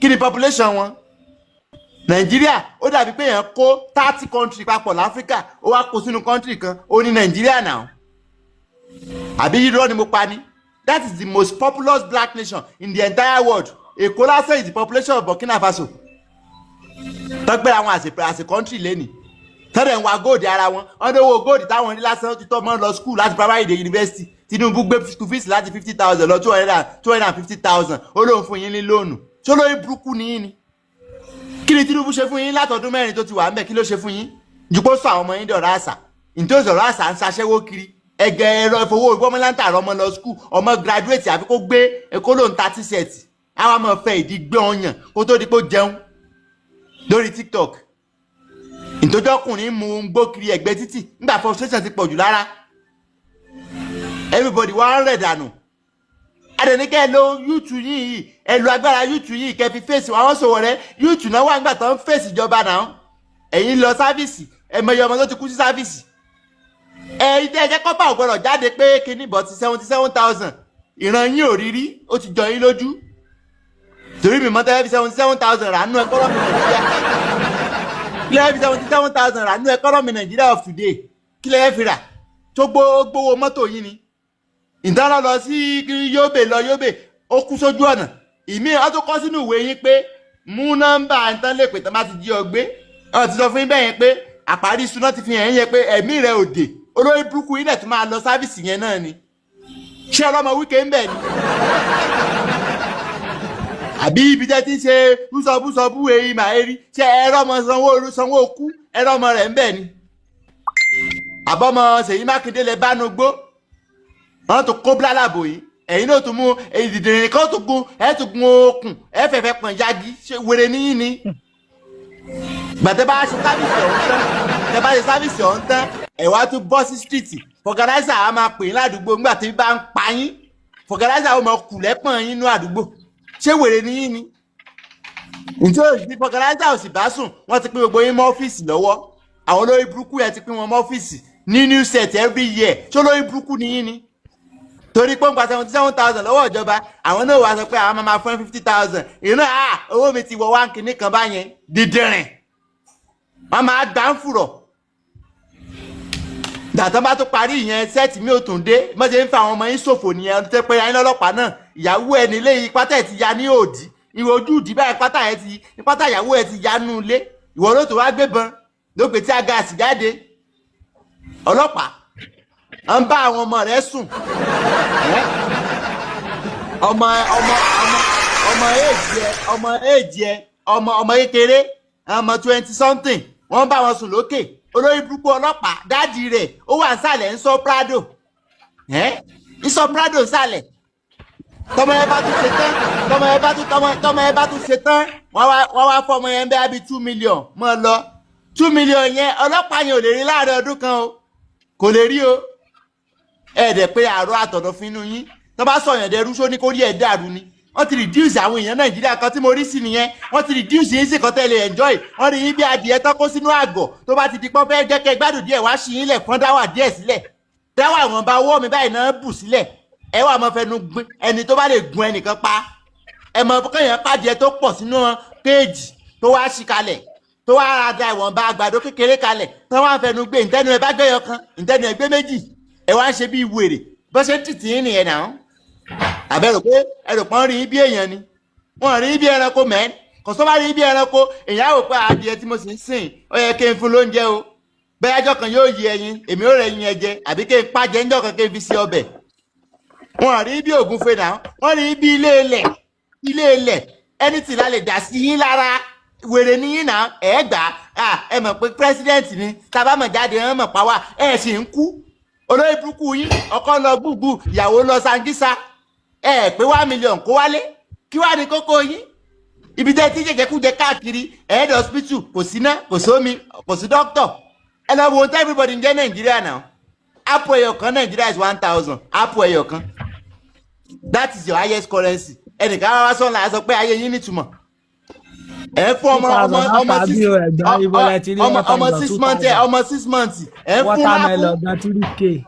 Kí ni population wọn? Nàìjíríà, ó dàbí pé èèyàn kó 30 country papọ̀ láfíríkà, ó wá kó sínú country kan, ó ní Nàìjíríà náà. Àbí irọ́ ni mo pa ni? That is the most populous black nation in the entire world. Èkó lásán is the population of Burkina Faso. Tọ́gbẹ́ àwọn àṣẹ country lẹ́nìí tọ́lẹ̀ ń wa gold ara wọn, wọ́n ní owó gold táwọn ní lásán ti tọ́ mọ́ lọ school láti primary dé university. Tinubu gbé school fees láti 50,000 lọ 250,000. Ó lóun fún yín ní loan. Ṣó lórí burúkú ni yín ni? Kí ni Tinubu ṣe fún yín látọdún 4 tó ti wà ńbẹ̀? Kí ló ṣe fún yín ju kó sọ àwọn ọmọ yín dọ̀rọ̀ àṣà nítorí ọ̀rọ̀ àṣà ń ṣaṣẹ́wó kiri? Ẹgẹ ẹ̀rọ ìfowó ìgbọ́mọláńtà ọmọ lọ school, ọmọ graduate, àfi kó gbé kó lóun ta T-shirt, àwọn ọmọ fẹ́ ìdí gbé ọyàn kó tó di pé ó jẹun lórí TikTok. Ìtọ́jọ́kùnrin mú un gbó kiri ẹ̀gbẹ́ títì nígbà frustration ti pọ̀ jù lára everybody wá ń rẹ̀ dànù. Adẹ̀níkẹ́ ẹ lo youth yìí, ẹ lo agbára youth yìí kẹ́ fi fèsì àwọn sòwò rẹ. Youth náà wà nígbà tó ń fèsì ìjọba náà. Ẹ̀yin lọ service, ẹ mọ iye ọmọ tó ti kú sí service. Ẹ ìdí ẹ̀jẹ̀ kọ́pà ò gbọ́dọ̀ jáde pé kíní bọ̀ ti 77,000. Ìran yín ò rí rí, ó ti jọ yín lójú torí mi mọ́tẹ́ fi 77,000 rà nínú economy Nàìjíríà. Kí lẹ́yìn fi 77,000 rà nínú economy Nàìjíríà of today? Kí lẹ́yìn fi rà tó gbówó mọ́tò yín ni ìdáná lọ sí Yobe, lọ Yobe, ó kú sójú ọ̀nà. Ìmí ọ tó kọ́ sínú ìwé yín pé mú nọ́mbà nǹkan lè pè tán bá ti jí ọ gbé. Ọ ti sọ fún yín bẹ́ẹ̀ yẹn pé àparí iṣu ti fi hàn yín yẹn pé ẹ̀mí rẹ̀ ò dé. Olórí burúkú yín dẹ̀ tún máa lọ service yẹn náà ni. Ṣé ọlọ́mọ Wike ń bẹ̀ ni? Àbí ibi tẹ́ ti ń ṣe búsọ̀búsọ̀bú èyí màá rí? Ṣé ẹ̀rọ ọmọ sanwó sanwó kú, ẹ̀rọ ọmọ rẹ̀ ń bẹ̀ ni? Àbọ̀mọ Ṣèyí Mákindé lẹ bá nu gbó, wọ́n tún kó bílálàbò yìí. Ẹ̀yin náà tún mú ìdìdìrín kan tún gun, ẹ̀ tún gun okùn, ẹ̀ fẹ̀fẹ̀ pọ̀n yagi. Ṣé wèrè níyìn ni? Gbàtẹ́ bá ṣe service ọ̀hún tán, tẹ́ bá ṣe service ọ̀hún tán, ẹ̀ wá tún bọ́ sí street. Vulcanizer á máa pè yín ládùúgbò nígbà tí bá ń pa yín. Vulcanizer ó máa kù lẹ́pọ̀n yín nínú àdúgbò. Ṣé wèrè níyìn ni? Ǹjẹ́ òsì vulcanizer ò sì bá sùn? Wọ́n ti pín gbogbo yín mọ́ ọ́fíìsì lọ́wọ́. Àwọn olórí burúkú yẹn ti pín wọn mọ́ ọ́fíìsì ní new set every year. Ṣé olórí burúkú ni yín ni? Torí pé ń gba 77,000 lọ́wọ́ ìjọba, àwọn náà wàá sọ pé àwọn máa fún 50,000. Ìrìnà à owó mi ti wọ wá kínní kan báyẹn dídìrín, wọ́n máa gbà ń fùrọ̀. Gbàtàn bá tó parí ìyẹn, set mi ò tún dé. Bọ́n ṣe ń fa àwọn ọmọ yín ṣòfò nìyẹn. Tó pé ayé lọ́lọ́pàá náà, ìyàwó ẹ̀ nílé yìí, pátá ẹ̀ ti ya ní òdì, ìwọ ojú ìdí báyìí, pátá ẹ̀ ti, pátá ìyàwó ẹ̀ ti ya nú ilé. Ìwọ ló tó wá gbébọn ló pè tí a gáàsì jáde. Ọlọ́pàá ń bá àwọn ọmọ rẹ̀ sùn. Ọmọ ọmọ ọmọ ọmọ èjì ẹ, ọmọ èjì ẹ, ọmọ ọmọ kékeré, ọmọ 20 something, wọ́n bá wọn sùn lókè. Olórí burúkú ọlọ́pàá, daddy rẹ̀ ó wà nísàlẹ̀ ń sọ Prado, ń sọ Prado sàlẹ̀. Tọmọ yẹn bá tún ṣe tán, tọmọ yẹn bá tún tọmọ tọmọ yẹn bá tún ṣe tán, wọ́n wá fọmọ yẹn bẹ́ẹ̀ bí 2 million mọ́ lọ. 2 million yẹn, ọlọ́pàá yẹn ò lè rí láàrin ọdún kan o, kò lè rí o. Ẹ dẹ̀ pé àrò àtọ̀dọ̀ fún inú yín tó bá sọ̀yàn dẹrú só ní kórí ẹ̀ dàrú ni. Wọ́n ti reduce àwọn èèyàn Nàìjíríà kan tí mo rí sí nìyẹn. Wọ́n ti reduce yín sí kan tẹ́lẹ̀ enjoy. Wọ́n rí yín bí adìẹ tán kó sínú àgọ̀. Tó bá ti di pọ́n fẹ́ jẹ́ kẹ́ gbádùn díẹ̀, wá sí yín lẹ̀ fọ́n dáwà díẹ̀ sílẹ̀. Dáwà àwọn bá ọwọ́ mi báyìí náà bù sílẹ̀. Ẹ wà mọ́ fẹnu gbin ẹni tó bá lè gun ẹnìkan pa. Ẹ mọ kéèyàn pàdé tó pọ̀ sínú kéèjì, tó wá sí kalẹ̀, tó wá ra da ìwọ̀nba àgbàdo kékeré kalẹ̀, tó wá fẹnu gbé. Ntẹ́nu ẹ bá gbẹ́yọ kan, ntẹ́nu ẹ gbé méjì, ẹ wá ń ṣe bí wèrè. Bó ṣe ń tìtì yín nìyẹn náà. Àbẹ̀rò pé ẹrù pọ́n rí bí èèyàn ni, wọ́n rí bí ẹranko mẹ́rin. Kò sọ́ bá rí bí ẹranko, èèyàn á wò pé adìẹ tí mo sì ń sìn, ó yẹ kí n fún lóúnjẹ o. Bẹ́ẹ̀ ajọ́ kan yóò yí ẹyin, èmi ò rẹ̀ yin ẹ jẹ, àbí kí n pàjẹ́ ńjọ́ kan kí n fi sí ọbẹ̀. Wọ́n rí bí ògúnfe náà, wọ́n rí bí ilé ilẹ̀, ilé ilẹ̀ ẹni tí la lè dà sí yín lára. Wèrè ní yín náà. Ẹ gbà á, ẹ mọ̀ pé president ni tábà mọ̀ jáde, ẹ mọ̀ pa wá, ẹ sì ń kú. Olórí burúkú yín, ọkọ lọ gbùgbù, ìyàwó lọ Sangisa, ẹ pé 1 million kó wálé. Kí wàá ní kókó yín? Ibi tẹ́ tí jẹjẹkújẹ káàkiri head hospital, kò síná, kò sómi, kò sí doctor. Ẹ lọ wo ohun everybody ń jẹ́ Nàìjíríà náà. Apple ẹyọ kan Nàìjíríà is 1,000. Apple ẹyọ kan, that is your highest currency. Ẹnìkan wá sọ́nà sọ pé ayé yín nítumọ̀. Ẹ fún ọmọ ọmọ ọmọ six ọmọ ọmọ 6 months, ọmọ 6 months, ẹ fún watermelon gan 3K.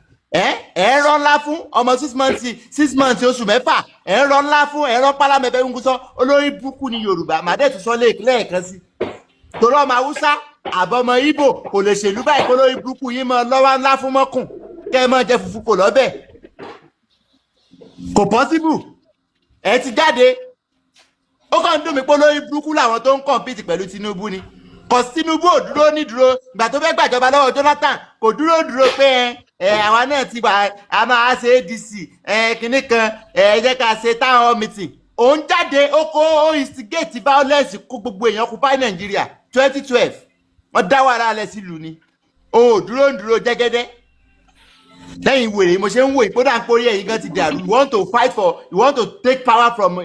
Ẹ rọ ńlá fún ọmọ 6 months, 6 months, oṣù 6, ẹ rọ ńlá fún ẹ rọ pálámẹbẹ ń sọ. Olórí burúkú ni Yorùbá màdé tún sọ lẹ́ẹ̀kan sí torí ọmọ Haúsá àbọ̀mọ Ìgbò kò lè ṣèlú báyìí. Kó lórí burúkú yín mọ lọ́wọ́ ńlá fún mọ́kùn, kẹ́ ẹ mọ́ jẹ fùfú kò lọ́bẹ̀. Kò possible. Ẹ ti jáde, ó kàn ń dùn mí pé olórí burúkú làwọn tó ń compete pẹ̀lú Tinubu ni. Kò Tinubu ò dúró ní dúró. Ìgbà tó fẹ́ gbàjọba lọ́wọ́ Jonathan, kò dúró dúró pé ẹ àwa náà ti wà, a máa ṣe ADC ẹ kinní kan, ẹ jẹ́ ká ṣe town hall meeting. Òun jáde, ó kó, ó instigate violence, kó gbogbo èèyàn occupy Nàìjíríà 2012. Wọ́n dá wàhálà alẹ́ sílùú ni. Òun ò dúró ń dúró jẹ́gẹ́dẹ́ lẹ́yìn wèrè. Mo ṣe ń wò ìpódà ń pórí ẹ̀yìn gan ti dàrú. You want to fight for, you want to take power from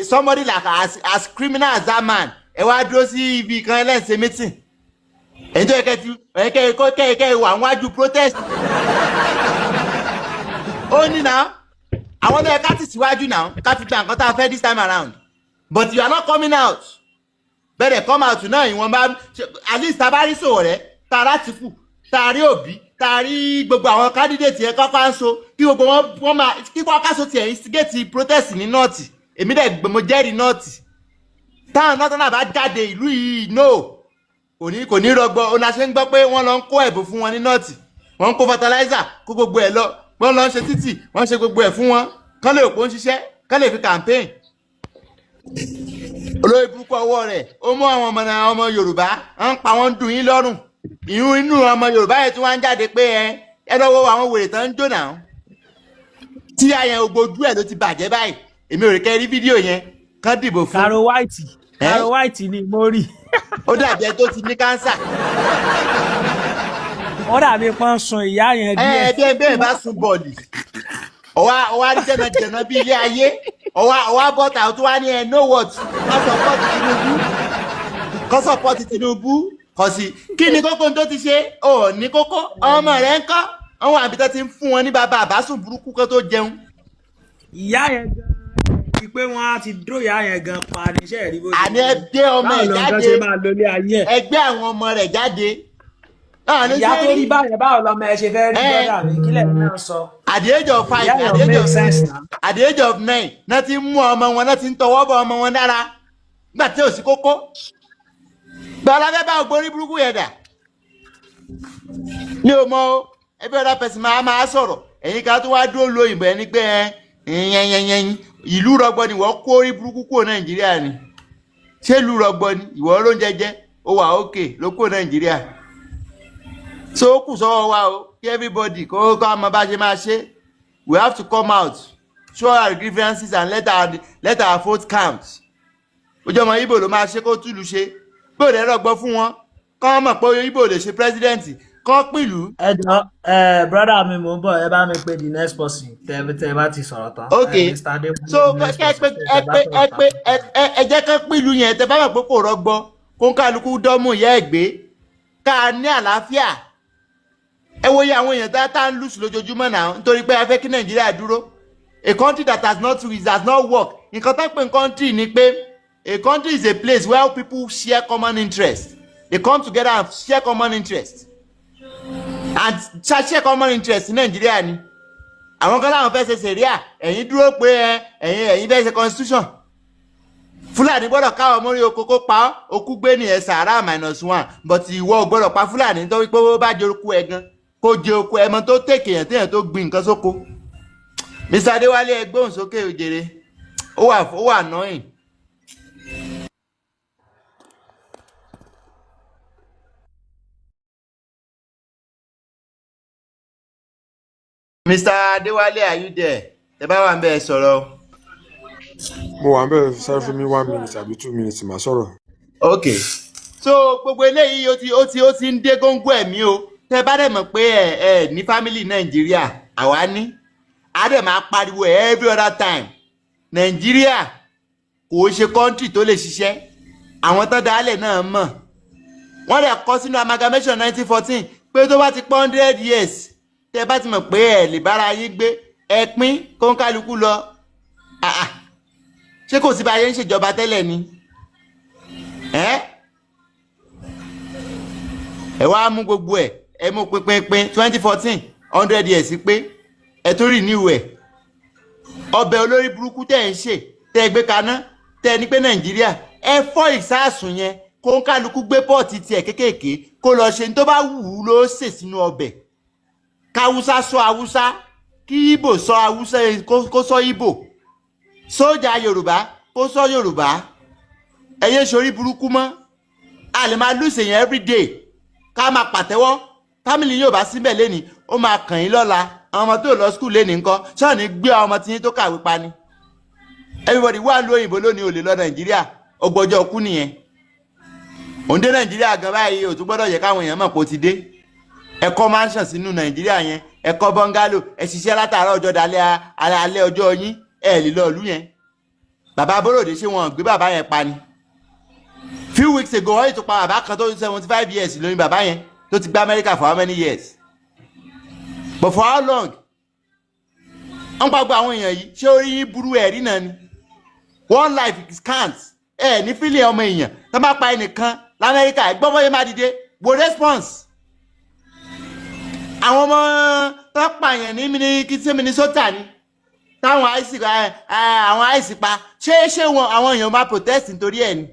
somebody like as criminal as that man. Ẹ wá dúró sí ibi kan ẹlẹ́sìn meeting. Ẹ̀yin tó yẹ kẹ́ ti ẹ̀ kẹ́ kẹ́ kẹ́ kẹ́ wà wájú protest. Ó ní náà àwọn tó yẹ ká tì síwájú náà, ká fi gba nǹkan tá a fẹ́ this time around, but you are not coming out. Bẹ́ẹ̀ come out náà, ìwọ̀nba at least tá a bá rí Sowore, tá a rí Àtìkù, tá a rí Òbí, tá a rí gbogbo àwọn candidate yẹn kọ́kọ́ ń so. Kí gbogbo wọn wọn máa kí Kwankwaso tiẹ̀ instigate protest ní North. Èmi dẹ̀ mo jẹ́rìí North, táwọn northern bá jáde, ìlú yìí no kò ní rọgbọ. Òun la ṣe ń gbọ́ pé wọ́n lọ ń kó ẹ̀bùn fún wọn ní North, wọ́n ń kó fertilizer, kó gbogbo ẹ̀ lọ, wọ́n lọ ń ṣe títì, wọ́n ń ṣe gbogbo ẹ̀ fún wọn, kán lè òpó ń ṣiṣẹ́, kán lè fi campaign. Olórí burúkú ọwọ́ rẹ̀ ó mú àwọn ọmọ náà, ọmọ Yorùbá ń pa wọ́n, dùn yín lọ́rùn. Ìhun inú ọmọ Yorùbá yẹn tí wọ́n ń jáde pé ẹ lọ́wọ́ àwọn wèrè tán ń jò náà tí àyẹn ògbójú ẹ̀ ló ti bàjẹ́ báyìí. Èmi ò rí kẹ́ rí fídíò yẹn kán dìbò fún. Caro White. Ẹ́? Caro White ni mo rí. Ó dàbí ẹ tó ti ní cancer. Ó dàbí pọ́n sun ìyá yẹn Ẹ díẹ̀. bí ẹ bẹ́ẹ̀ bá sun bọ̀ọ̀lì, ọwá rí jẹ̀nàjẹ̀nà bí ilé ayé, ọwá bọ́tà tó wá ní ẹ know what, kọ́ support Tinubu, kọ́ support Tinubu. Kọ́ sí kí ni kókó tó ti ṣe? Ò ní kókó. Ọmọ rẹ̀ ń kọ́ àwọn àbí tó ti ń fún wọn ní bàbá àbásùn burúkú kan tó jẹun. Ìyá yẹn gan i pé wọ́n á ti dó ìyá yẹn gan pa ní iṣẹ́ ìrí bó ṣe Àní ẹ gbé ọmọ báwo ẹ̀ ló ń gan jáde. ṣe máa lólé ayé ẹ̀. Ẹ gbé àwọn ọmọ rẹ̀ jáde. Náà ní Ìyá ṣe tó rí rí báyẹn, báwo lọmọ ẹ ṣe fẹ́ rí? Ẹ Brother mi, kílẹ̀ náà sọ. At the age of 5, Ìyá at yẹn ò the age make of sense 6, na. at the age of 9 náà ti ń mú ọmọ wọn, náà ti ń tọwọ́ bọ ọmọ wọn dára nígbà tí ò sí kókó. Gbọ́dọ̀ fẹ́ bá ògbórí burúkú yẹn dà ní o mọ o. Every other person máa sọ̀rọ̀, ẹ̀yin ká tó wá dúró lo òyìnbó ẹni pé ẹ yẹnyẹnyẹn ìlú rọgbọ ni. Wọ́n kó orí burúkú kúrò Nàìjíríà ni. Ṣé ìlú rọgbọ ni? Ìwọ ló ń jẹjẹ, ó wà òkè ló kúrò Nàìjíríà. So ó kù sọ́wọ́ wa o, kí everybody kó mọ bá ṣe máa ṣe. We have to come out, show our grievances and let our vote count. Ojú ọmọ Ibo ló máa ṣe kó túlù ṣe bí ò lè rọgbọ fún wọn, kọ́ mọ̀ pé Ibo lè ṣe president, kọ́ pìlú. Ẹ jọ ẹ, brother mi, mò ń bọ̀. Ẹ bá mi pé the next person tẹ bá ti sọ̀rọ̀ tán. Ok. Ẹ Mr. Adekunle, So the next kẹ person pé tẹ ẹ bá pé sọ̀rọ̀ ẹ tán. pé ẹ jẹ́ kán pìlú yẹn. Tẹ bá mọ̀ pé kò rọgbọ, kó ń kálukú dọ́mú ìyá ẹ̀ gbé, ká ní àlàáfíà. Ẹ wo iye àwọn èèyàn tá ń lùsù lójoojúmọ́ náà nítorí pé a fẹ́ kí Nàìjíríà dúró. A country that has not has not work. Nǹkan tó ń pè ní country ni pé a country is a place where people share common interest. They come together and share common interest and share common interest ní Nàìjíríà ni. Àwọn kan láwọn fẹ́ ṣe sẹ̀ríà, ẹ̀yin dúró pé ẹ ẹ̀yin fẹ́ ṣe constitution. Fúlàní gbọ́dọ̀ káwọn mórí oko kó pa ọ́, okú gbé ní ẹ̀ sàárà minus one, but ìwọ ò gbọ́dọ̀ pa Fúlàní nítorí pé ó bá jẹ oko ẹ̀ gan, kó jẹ oko ẹ̀ mọ́ tó tèkè yẹn téèyàn tó gbin nǹkan sóko. Mr Adéwálé, ẹ gbóhùn sókè òjèrè. Ó wà annoying. Mr Adéwálé, are you there? Tẹ bá wà ń bẹ, ẹ sọ̀rọ̀ o. Mo wà ń bẹ̀rẹ̀, sáré fún mi 1 minute àbí 2 minutes, màá sọ̀rọ̀. Ok, so gbogbo eléyìí ó ti ń dé góńgó ẹ̀mí o. Tẹ bá dẹ̀ mọ̀ pé ẹ ní family Nàìjíríà, àwa ní a dẹ̀ máa pariwo ẹ̀ every other time. Nàìjíríà kò ṣe country tó lè ṣiṣẹ́. Àwọn tó dálẹ̀ náà mọ̀, wọ́n dẹ̀ kọ sínú amalgamation 1914 pé tó bá ti pọ́n 100 years, tẹ bá ti mọ̀ pé ẹ lè bára yín gbé, ẹ pín kóńkálukú lọ. Ah, ah. Ṣé kò sí bá a ṣe ń ṣèjọba tẹ́lẹ̀ ni? Ẹ wá mú gbogbo ẹ, ẹ mú pínpínpín 2014, 100 years pé ẹ tó renew ẹ. Ọbẹ̀ olórí burúkú tẹ̀ ń ṣe, tẹ́ ẹ gbé kaná, tẹ́ ẹ ní pé Nàìjíríà, ẹ fọ́ ìsáàsùn yẹn, kó ń kálukú gbé pot tiẹ̀ kéékèèké, kó lọ ṣe ní tó bá wù ú ló sè sínú ọbẹ̀. Káwúsá sọ Haúsá, kí Ìgbò sọ Haúsá, kó sọ Ìgbò, sójà Yorùbá kó sọ Yorùbá. Ẹ yé sórí burúkú mọ́. A lè máa lose èèyàn everyday ká máa pàtẹ́wọ́. Family yóò bá síbẹ̀ lẹ́ni, ó máa kàn yín lọ́la. Àwọn ọmọ tó lọ school lẹ́ni ńkọ́? Ṣáà ní gbé àwọn ọmọ tí yín tó kàwé pa ni? Everybody wà lóyìnbó lónìí, ò lè lọ Nàìjíríà, ọgbọ́jọ́ kú nìyẹn. Òun dé Nàìjíríà gan báyìí, ò tún gbọ́dọ̀ yẹ káwọn èèyàn mọ̀ pé ó ti dé. Ẹ̀kọ́ mansion sínú Nàìjíríà yẹn, ẹ̀kọ́ bungalow, ẹ̀ ṣiṣẹ́ látàárọ̀ ọjọ́ dalẹ́ alẹ́ ọjọ́ yín, ẹ̀ lè lọ ìlú yẹn. Bàbá Bóròdé, ṣé wọn gbé bàbá yẹn pa ni? Few weeks ago, wọ́n yìí tó pa bàbá kan tó 75 years lóyún. Bàbá yẹn tó ti gbé Amẹ́ríkà for how many years? But for how long? Wọ́n pa gbogbo àwọn èèyàn yìí. Ṣé orí yín burú? Ẹ̀rí náà ni one life is count. Ẹ ní fílẹ̀ ọmọ èèyàn tó bá pa ẹnìkan lamẹ́ríkà, ẹ gbọ́ bóyá máa dìde wo response. Àwọn ọmọ tó pààyàn ní ṣé Minnesota ni táwọn ICE, àwọn ICE pa, ṣé wọn àwọn èèyàn máa protest nítorí ẹ̀ ni?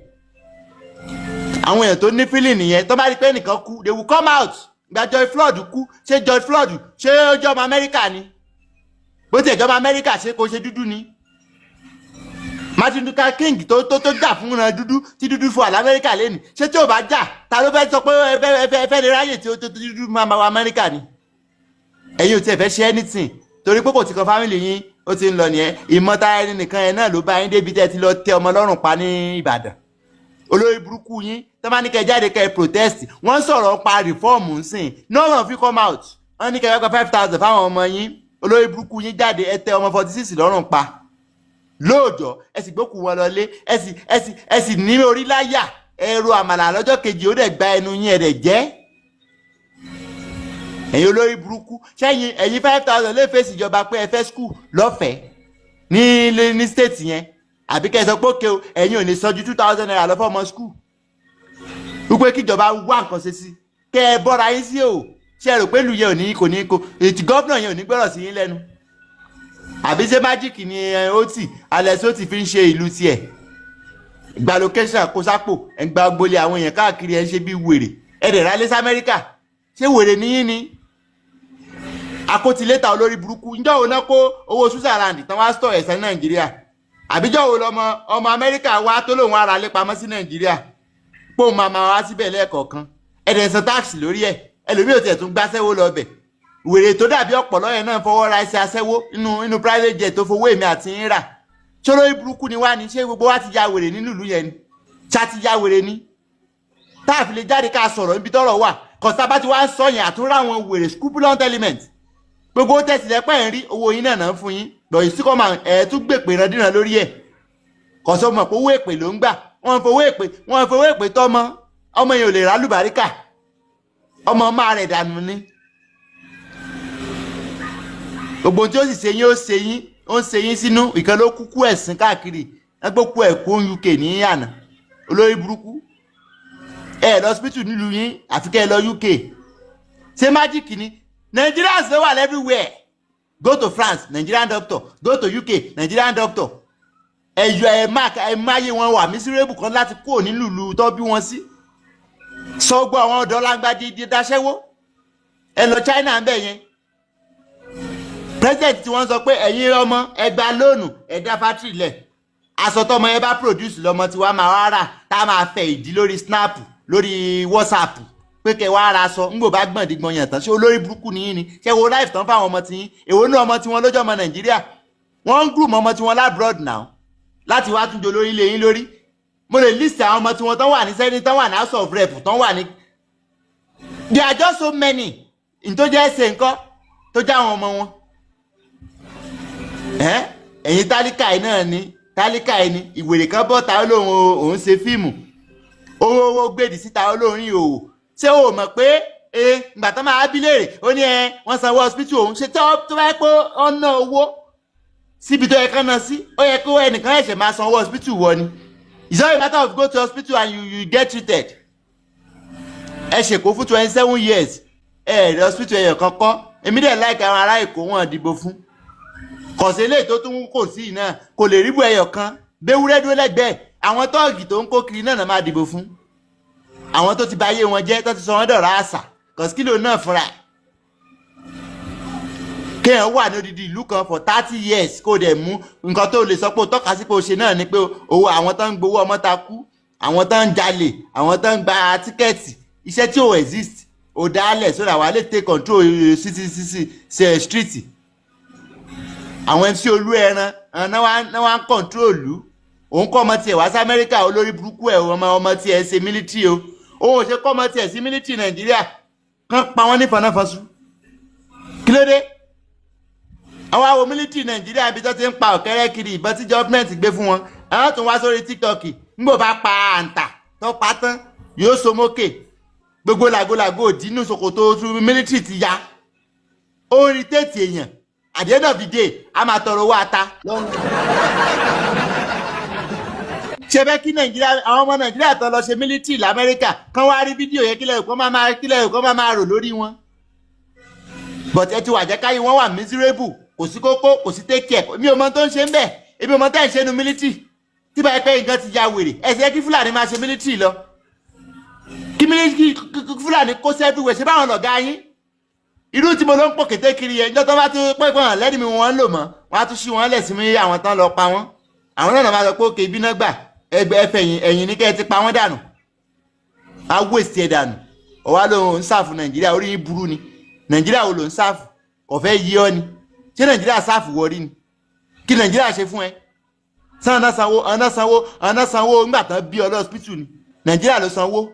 Àwọn èèyàn tó ní feeling nìyẹn. Tó bá rí pé ẹnìkan kú, they will come out. Gba George Floyd kú, ṣé George Floyd, ṣé ó jẹ́ ọmọ Amẹ́ríkà ni? Bó tiẹ̀ jọba Amẹ́ríkà, ṣé kò ṣe dúdú ni? Martin Luther King tó jà fún ìran dúdú, tí dúdú fún àlẹ́ Amẹ́ríkà lẹ́nu, ṣé tí ò bá jà, ta ló fẹ́ sọ pé ẹ fẹ́ lè ráyè tí ó tó dúdú máa ma wọ Amẹ́ríkà ni? Ẹ̀yin ò tiẹ̀ fẹ́ ṣe anything torí pé kò ti kan family yín. Ó ti ń lọ nìyẹn. Ìmọ̀tara ẹni nìkan yẹn náà ló bá yín débi tẹ́ ti lọ tẹ ọmọ lọ́rùn pa ní Ìbàdàn. Olórí burúkú yín. Tó bá ní kẹ́ jáde kẹ́ protest, wọ́n sọ̀rọ̀ pa reform nsìn, no one fit come out. Wọ́n ní kẹ́ wá gba 5,000 fáwọn ọmọ yín. Olórí burúkú yín jáde, ẹ tẹ ọmọ 46 lọ́rùn pa lóòjọ́, ẹ sì gbókùn wọn lọlé, ẹ sì ní orí láyà, ẹ ro àmàlà lọ́jọ́ kejì, ó dẹ̀ gba ẹnu yín, ẹ dẹ̀ jẹ́. Ẹ̀yin olórí burúkú, sẹ́yìn ẹ̀yin 5,000 lè fèsì ìjọba pé ẹ fẹ́ school lọ́fẹ̀ẹ́ ní state yẹn, àbí kẹ́ ẹ sọ pé òkè o, ẹ̀yin ò ní sọ ju ₦2,000 lọ fọ́mọ school, wípé kíjọba wá nǹkan ṣe sí, kẹ́ ẹ bọ́ra yín sí o? Ṣé ẹ rò pé ìlú yẹn ò ní kò ní kò ètò governor yẹn ò ní gbọ́rọ̀ sí yín lẹ́nu? Àbí ṣé magic ni ó tì alẹ́ só ti fi ń ṣe ìlú tiẹ̀? Gba location kó sápò, ẹ̀ ń gba gbolé àwọn èèyàn káàkiri, ẹ̀ ń ṣe bí wèrè, ẹ̀ dẹ̀ rálé sí Amẹ́ríkà. Ṣé wèrè níyín ni? Akótilétà olórí burúkú. Ǹjọ́ wo náà kó owó Switzerland tán wá store ẹ̀sẹ̀ Nàìjíríà? Àbíjọ́ wo lọmọ ọmọ Amẹ́ríkà wá tó lòun ara lé pamọ́ sí Nàìjíríà, pé òun máa máa wá síbẹ̀ lẹ́ẹ̀kọ̀ọ̀kan? Ẹ̀dẹ̀ san tax lórí ẹ̀. Ẹlòmíì ò tiẹ̀ tún gbáṣẹ́wó lọ bẹ̀. Wèrè tó dàbí ọ̀pọ̀lọ́ yẹn náà fọwọ́ ra ẹsẹ̀ aṣẹ́wó nínú private jet tó fowó èmi àti ń rà. Ṣólórí burúkú ni wá ní? Ṣé gbogbo wa ti ya wèrè nínú ìlú yẹn ni? Ṣá ti ya wèrè ni tá a fi lè jáde ká sọ̀rọ̀ níbi tọ́rọ̀ wà? Kọ̀sá bá ti wá ń sọ yẹn, àtúnrà àwọn wèrè scrupulous element. Gbogbo tẹ̀sílẹ̀ pẹ́ ń rí owó yín náà ń fún yín lọ́yìn sí kọ́ máa ẹ̀ tún gbèpè randíran lórí ẹ̀. Kọ̀sọ́ mọ̀ pé owó èpè ló ń gbà. Wọ́n fowó èpè tọ́mọ ọmọ yẹn ò lè rà lùbáríkà, ọmọ máa rẹ̀ dànù ni. Gbogbo ohun tí ó sì ṣe yín, ó ṣe yín, ó ń ṣe yín sínú. Ìkan ló kúkú ẹ̀sìn káàkiri, ẹgbẹ́ kú ẹ̀kú UK ní àná. Olórí burúkú. Ẹ lọ hospital nílùú yín, àfi kẹ́ ẹ lọ UK. Ṣé magic ni? Nigerians ló wà everywhere. Go to France, Nigerian doctor. Go to UK, Nigerian doctor. Ẹyọ ẹ má ẹ máyé wọn wà miserable kan láti kúrò nílùú ìlú tó bí wọn sí. Sọ gbọ́ àwọn ọ̀dọ́ lágbájí daṣẹ́wó. Ẹ lọ China ń bẹ̀ yẹn, president tí wọ́n sọ pé ẹ̀yin ọmọ, ẹ gba loan, ẹ dá factory lẹ̀. Aṣọ tọmọ yẹn bá produce lọmọ tí wàá máa wá rà, tá a máa fẹ̀ ìdí lórí Snap, lórí WhatsApp, pé kẹ wá ra aṣọ. Ńgbò bá gbọ̀n dígbọ̀n yàn tán, ṣé olórí burúkú ni yín ni? Ṣé wo life tán fáwọn ọmọ tí yín? Èwo ní ọmọ tí wọn lójú ọmọ Nàìjíríà? Wọ́n ń groom ọmọ tí wọn l'abroad now láti wá tún jọ lórí ilé yín lórí. Mo lè list àwọn ọmọ tí wọn tán wà ní Senate, tán wà ní House of Rep, tán wà ní, there are just so many. N tó jẹ́ ẹsẹ̀ nǹkan tó jẹ́ àwọn ọmọ wọn. Ẹ̀yin tálíkà yìí náà ni, tálíkà yìí ni. Ìwèrè kan bọ́ta, ó lóun òun ṣe fíìmù, owó gbèdì síta, ó lóun rí òwò. Ṣé o mọ̀ pé ìgbà tó máa bí léèrè, ó ní ẹ wọ́n sanwó hospital òun ṣe? Tó bá yẹ pé ó ná owó síbi tó yẹ kán ná sí, ó yẹ kó ẹnìkan ẹ̀ṣẹ̀ máa sanwó hospital wọ ni? It's not a matter of go to hospital and you get treated. Ẹ ṣèkó fún 27 years, ẹ rí hospital ẹyọ kan kọ́. Èmi dẹ̀ láìka àwọn ará Èkó, wọn dìbò fún kọ̀sẹ̀. Eléyìí tó tún kò sí náà kò lè ríbu ẹyọ kan béwúrẹ́ dúró lẹ́gbẹ̀ẹ́. Àwọn tọ́ọ̀gì tó ń kó kiri náà máa dìbò fún àwọn tó ti bà ayé wọn jẹ́, tó ti sọ wọ́n dọ̀rọ̀ àṣà kọ̀síkìlò náà fúnra ẹ̀. Kéèyàn wà ní odidi ìlú kan for 30 years, kó dẹ̀ mú nǹkan tó lè sọ pé o tọ́ka sí pé o ṣe náà ni pé owó àwọn tó ń gbowó ọmọ ta kú, àwọn tó ń jalè, àwọn tó ń gba ticket, iṣẹ́ tí ò exist, ò dálẹ̀ sódà wà lè take control city street. Àwọn MC Olú ẹran náà wá ń control ìlú. Òun kọ́ ọmọ tiẹ̀ wá sí Amẹ́ríkà. Olórí burúkú ẹ̀. Ọmọ tiẹ̀ ṣe military o. Òun ò ṣe kọ́ ọmọ tiẹ̀ sí military Nàìjíríà, kán pa wọ́n ní fanáfasú. Kí ló dé? Àwọn àwọn military Nàìjíríà, ibi tó ti ń pa ọ̀kẹ́rẹ́ kiri, ìbọn tí gọ́ọ̀mẹ̀ntì gbé fún wọn, àwọn tó wá sórí TikTok. Ńgbò bá pa àǹtà tó pa tán, yóò so mókè. Gbogbo làgólàgó òdínú ṣòkòtò military ti ya. Ó ń irritate èèyàn. At the end of the day, a máa tọrọ owó ata lọ́rùn. Ṣe fẹ́ kí Nàìjíríà, àwọn ọmọ Nàìjíríà tó lọ ṣe military lamẹ́ríkà, kán wá rí fídíò yẹn, kílẹ̀ kó máa máa rò lórí wọn? But ẹ ti wà jẹ́ káyé wọ́n wà miserable. Kò sí kókó, kò sí take care. Mi ò mọ tó ń ṣe ń bẹ̀. Èmi ò mọ tá ẹ̀ ń ṣe nu military. Tí báyìí pé nǹkan ti ya wèrè, ẹ ṣe kí Fúlàní máa ṣe military lọ, kí military, kí Fúlàní kó sí everywhere. Ṣe báwọn lọ̀gá yín irú tí mo ló ń pò kété kiri yẹn, ìjọ tó bá tún pé pọ́n lẹ́ni mi wọ́n ń lò mọ́, wọ́n á tún ṣí wọn lẹ̀ sí mi. Àwọn tán lọ pa wọ́n, àwọn náà máa sọ pé òkè ibi náà gbà ẹgbẹ́ ẹfẹ̀ ẹ̀yìn ẹ̀yìn ní kẹ́ ẹ ti pa wọ́n dànù, á wèsì ẹ̀ dànù. Ọ̀wá ló ń serve Nàìjíríà. Orí yín burú ni. Nàìjíríà wo ló ń serve? Kò fẹ́ yí ọ ni. Ṣé Nàìjíríà serve wọrí ni? Kí Nàìjíríà ṣe fún ẹ? Sàn sanwó ọ̀nà, sanwó ọ̀nà, sanwó ńgbà tán bí ọ lọ́sípítù ni. Nàìjíríà ló sanwó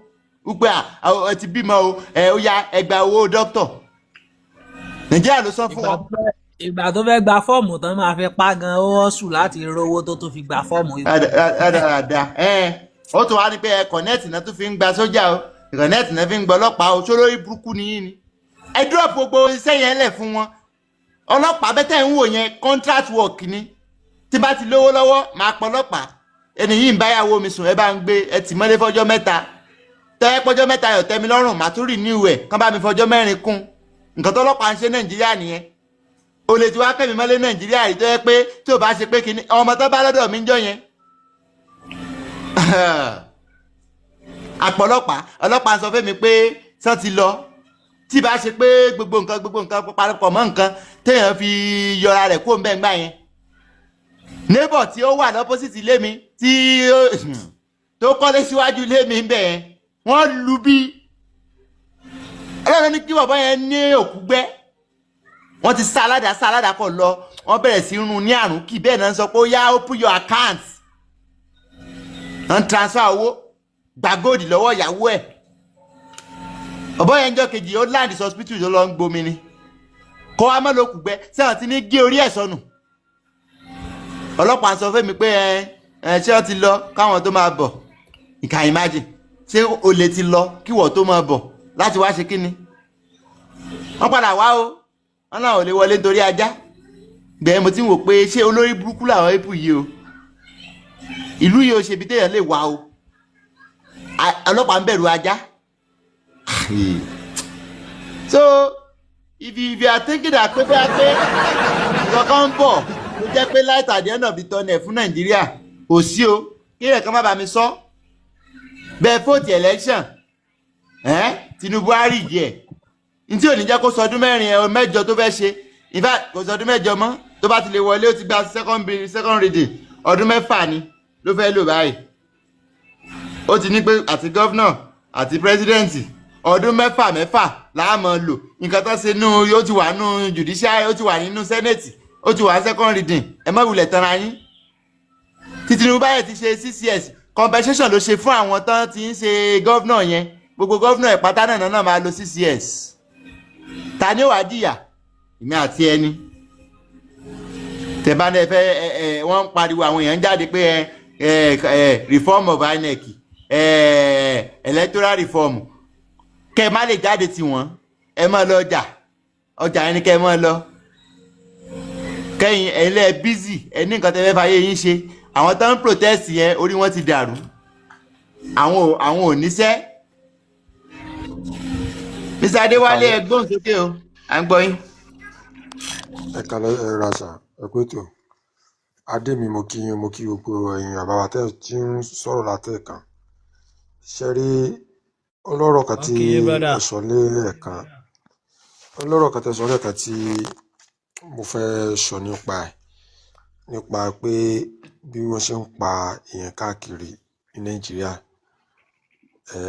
wípé à ẹ ti bímọ o, ẹ ó yá, ẹ gba owó dókítọ̀. Nàìjíríà ló san fún Ìgbà wọn. tó fẹ́ gba fọ́ọ̀mù tán máa fi pa gan, ó hustle láti rówó tó fi gba fọ́ọ̀mù ikú. Rádaràda ẹ. Ó tún wá ní pé ẹ connect náà tún fi ń gba sójà o, connect náà fi ń gba ọlọ́pàá o. Ṣó lórí burúkú ni yín ni? Ẹ drop gbogbo iṣẹ́ yẹn lẹ̀ fún wọn. Ọlọ́pàá bẹ́tẹ̀ ń wò yẹn, contract work ni. Tí bá ti lówó lọ́wọ́, máa pọ̀ ọlọ́pàá. Ẹni yìí ń báyàwó mi sùn, ẹ bá ń gbé ẹ tì mọ́lé fọ́jọ́ 3. Tẹ́ pọ́jọ́ 3 yọ̀ tẹ́ mi lọ́rùn, màá tún renew ẹ̀, kán bá mi fọjọ́ 4 kún. Nǹkan tọ́lọ́pàá ń ṣe Nàìjíríà nìyẹn. O lè ti wá kẹ́mi mọ́lé Nàìjíríà yìí, tó yẹ pé tí ò bá ṣe pé kíní ọmọ tó bá lọ́dọ̀ mi ń jọ yẹn, àpọ̀lọpàá ọlọ́pàá sọ fún mi pé sàn ti lọ. Tí bá ṣe pé gbogbo nǹkan parapọ̀ mọ́ nǹkan téèyàn fi yọra rẹ̀ kó ń bẹ́ẹ̀ gbà yẹn. Neighbor tí ó wà l'opposite ilé mi, tí tó kọ́lé síwájú ilé mi ń bẹ̀ yẹn, wọ́n lu bí ọlọ́run ní kí bàbá yẹn ní òkú gbẹ́. Wọ́n ti sá aládàá, sá aládàá kọ̀ lọ. Wọ́n bẹ̀rẹ̀ sí rún ní àrùn kì bẹ́ẹ̀ náà, sọ pé ó yá, open your account. Wọ́n transfer owó, gba gold lọ́wọ́ ìyàwó ẹ̀. Ọ̀bọ yẹn jọ́ kejì, ó land hospital tó lọ ń gbomi ni kó wá mọ́ lókùn gbẹ sẹ́wọ̀n ti ní gé orí ẹ̀ sọnù. Ọlọ́pàá sọ fún mi pé ẹ ẹ ṣé wọ́n ti lọ káwọn tó máa bọ̀? You can imagine. Ṣé olè ti lọ kí wọ́n tó máa bọ̀ láti wá ṣe kíni? Wọ́n padà wá o, wọ́n náà ò lè wọlé nítorí ajá gbẹ̀ẹ́. Mo ti ń wò pé ṣé olórí burúkú làwọn épù yìí o. Ìlú yìí ó ṣe ibi téèyàn lè wà o. Ọlọ́pàá ń bẹ̀rù ajá. So if you are thinking that pé bóyá pé nǹkan ń bọ̀ tó jẹ́ pé light at the end of the tunnel fún Nàìjíríà, kò sí o. Kí ẹ̀kan má bàa mi sọ bẹ́ẹ̀, vote election ẹ̀, Tinubu á rí ìdí ẹ̀ ntí ò ní jẹ́ kó sọdún 4 ẹ̀ 8 tó fẹ́ ṣe. In fact, kò sọdún 8 mọ́. Tó bá ti lè wọlé, ó ti gba second reading, ọdún 6 ni ló fẹ́ lò báyìí. Ó ti ní pé àti governor àti president, ọdún 6 6 la máa lò. Nǹkan tó ṣe nú, ó ti wà nínú judiciary, ó ti wà nínú senate, ó ti wà ní second reading. Ẹ má wulẹ̀ tanra yín. Tí Tinubu báyìí ti ṣe 6 years, compensation ló ṣe fún àwọn tán ti ń ṣe governor yẹn. Gbogbo governor ìpátá náà máa lo 6 years. Ta ni ó wàá jìyà? Èmi àti ẹni tẹ̀bá ní ẹ fẹ́ ẹ ẹ. Wọ́n ń pariwo, àwọn èèyàn ń jáde pé ẹ ẹ ẹ reform of INEC, ẹ electoral reform. Kẹ má lè jáde tì wọ́n, ẹ má lọ ọjà, ọjà yẹn ni kẹ má lọ kẹ́yìn. Ẹ̀yin lẹ́ busy, ẹ ní nǹkan tẹ́ fẹ́ fàyè yín ṣe. Àwọn tó ń protest yẹn, orí wọn ti dàrú. Àwọn ò níṣẹ́. Mr. Adéwálé, ẹ gbóhùn sókè o, à ń gbọ́ yín. Ẹ kálẹ́, ẹ ra sà, ẹ kú ètò. Adé mi, mo kí yín, mo kí gbogbo ẹ̀yin bàbá wa tẹ́ ẹ ti ń sọ̀rọ̀ látẹ̀ẹ̀kan. Ṣe rí ọlọ́rọ̀ kan tí Wọ́n kí yín, brother. ẹ sọ lẹ́ẹ̀kan, ọlọ́rọ̀ kan tẹ́ sọ lẹ́ẹ̀kan tí mo fẹ́ sọ nípa ẹ̀, nípa pé bí wọ́n ṣe ń pa èèyàn káàkiri ní Nàìjíríà. Ẹ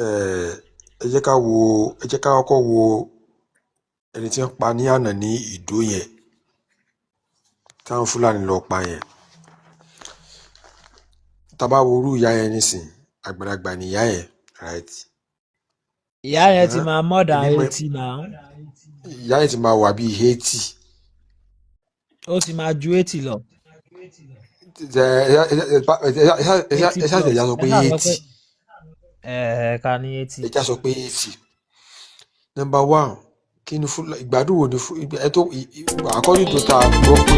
ẹ ẹ jẹ́ ká wo, ẹ jẹ́ ká kọ́kọ́ wo ẹni tí wọ́n pa ní àná ní Ìdó yẹn, táwọn Fúlàní lọ pa yẹn. Tá bá wo irú ìyá yẹn nísìn, àgbàlagbà ni ìyá yẹn, right? Ìyá yẹn ti Ṣùgbọ́n máa more than èmi mọ̀ 80 now. Ìyá yẹn ti máa wà bíi 80. Ó ti máa ju 80 lọ. Ẹ ẹ ẹ ẹ 80 ẹ ṣáà plus. Ẹ sọ Ẹ pé ṣáà sọ 80. pé ẹ ká ní 80. Ẹ já sọ pé 80. Number one, kí ni Fúlàní ìgbádùn wo ni ẹ tó according to ta gbọ́ pé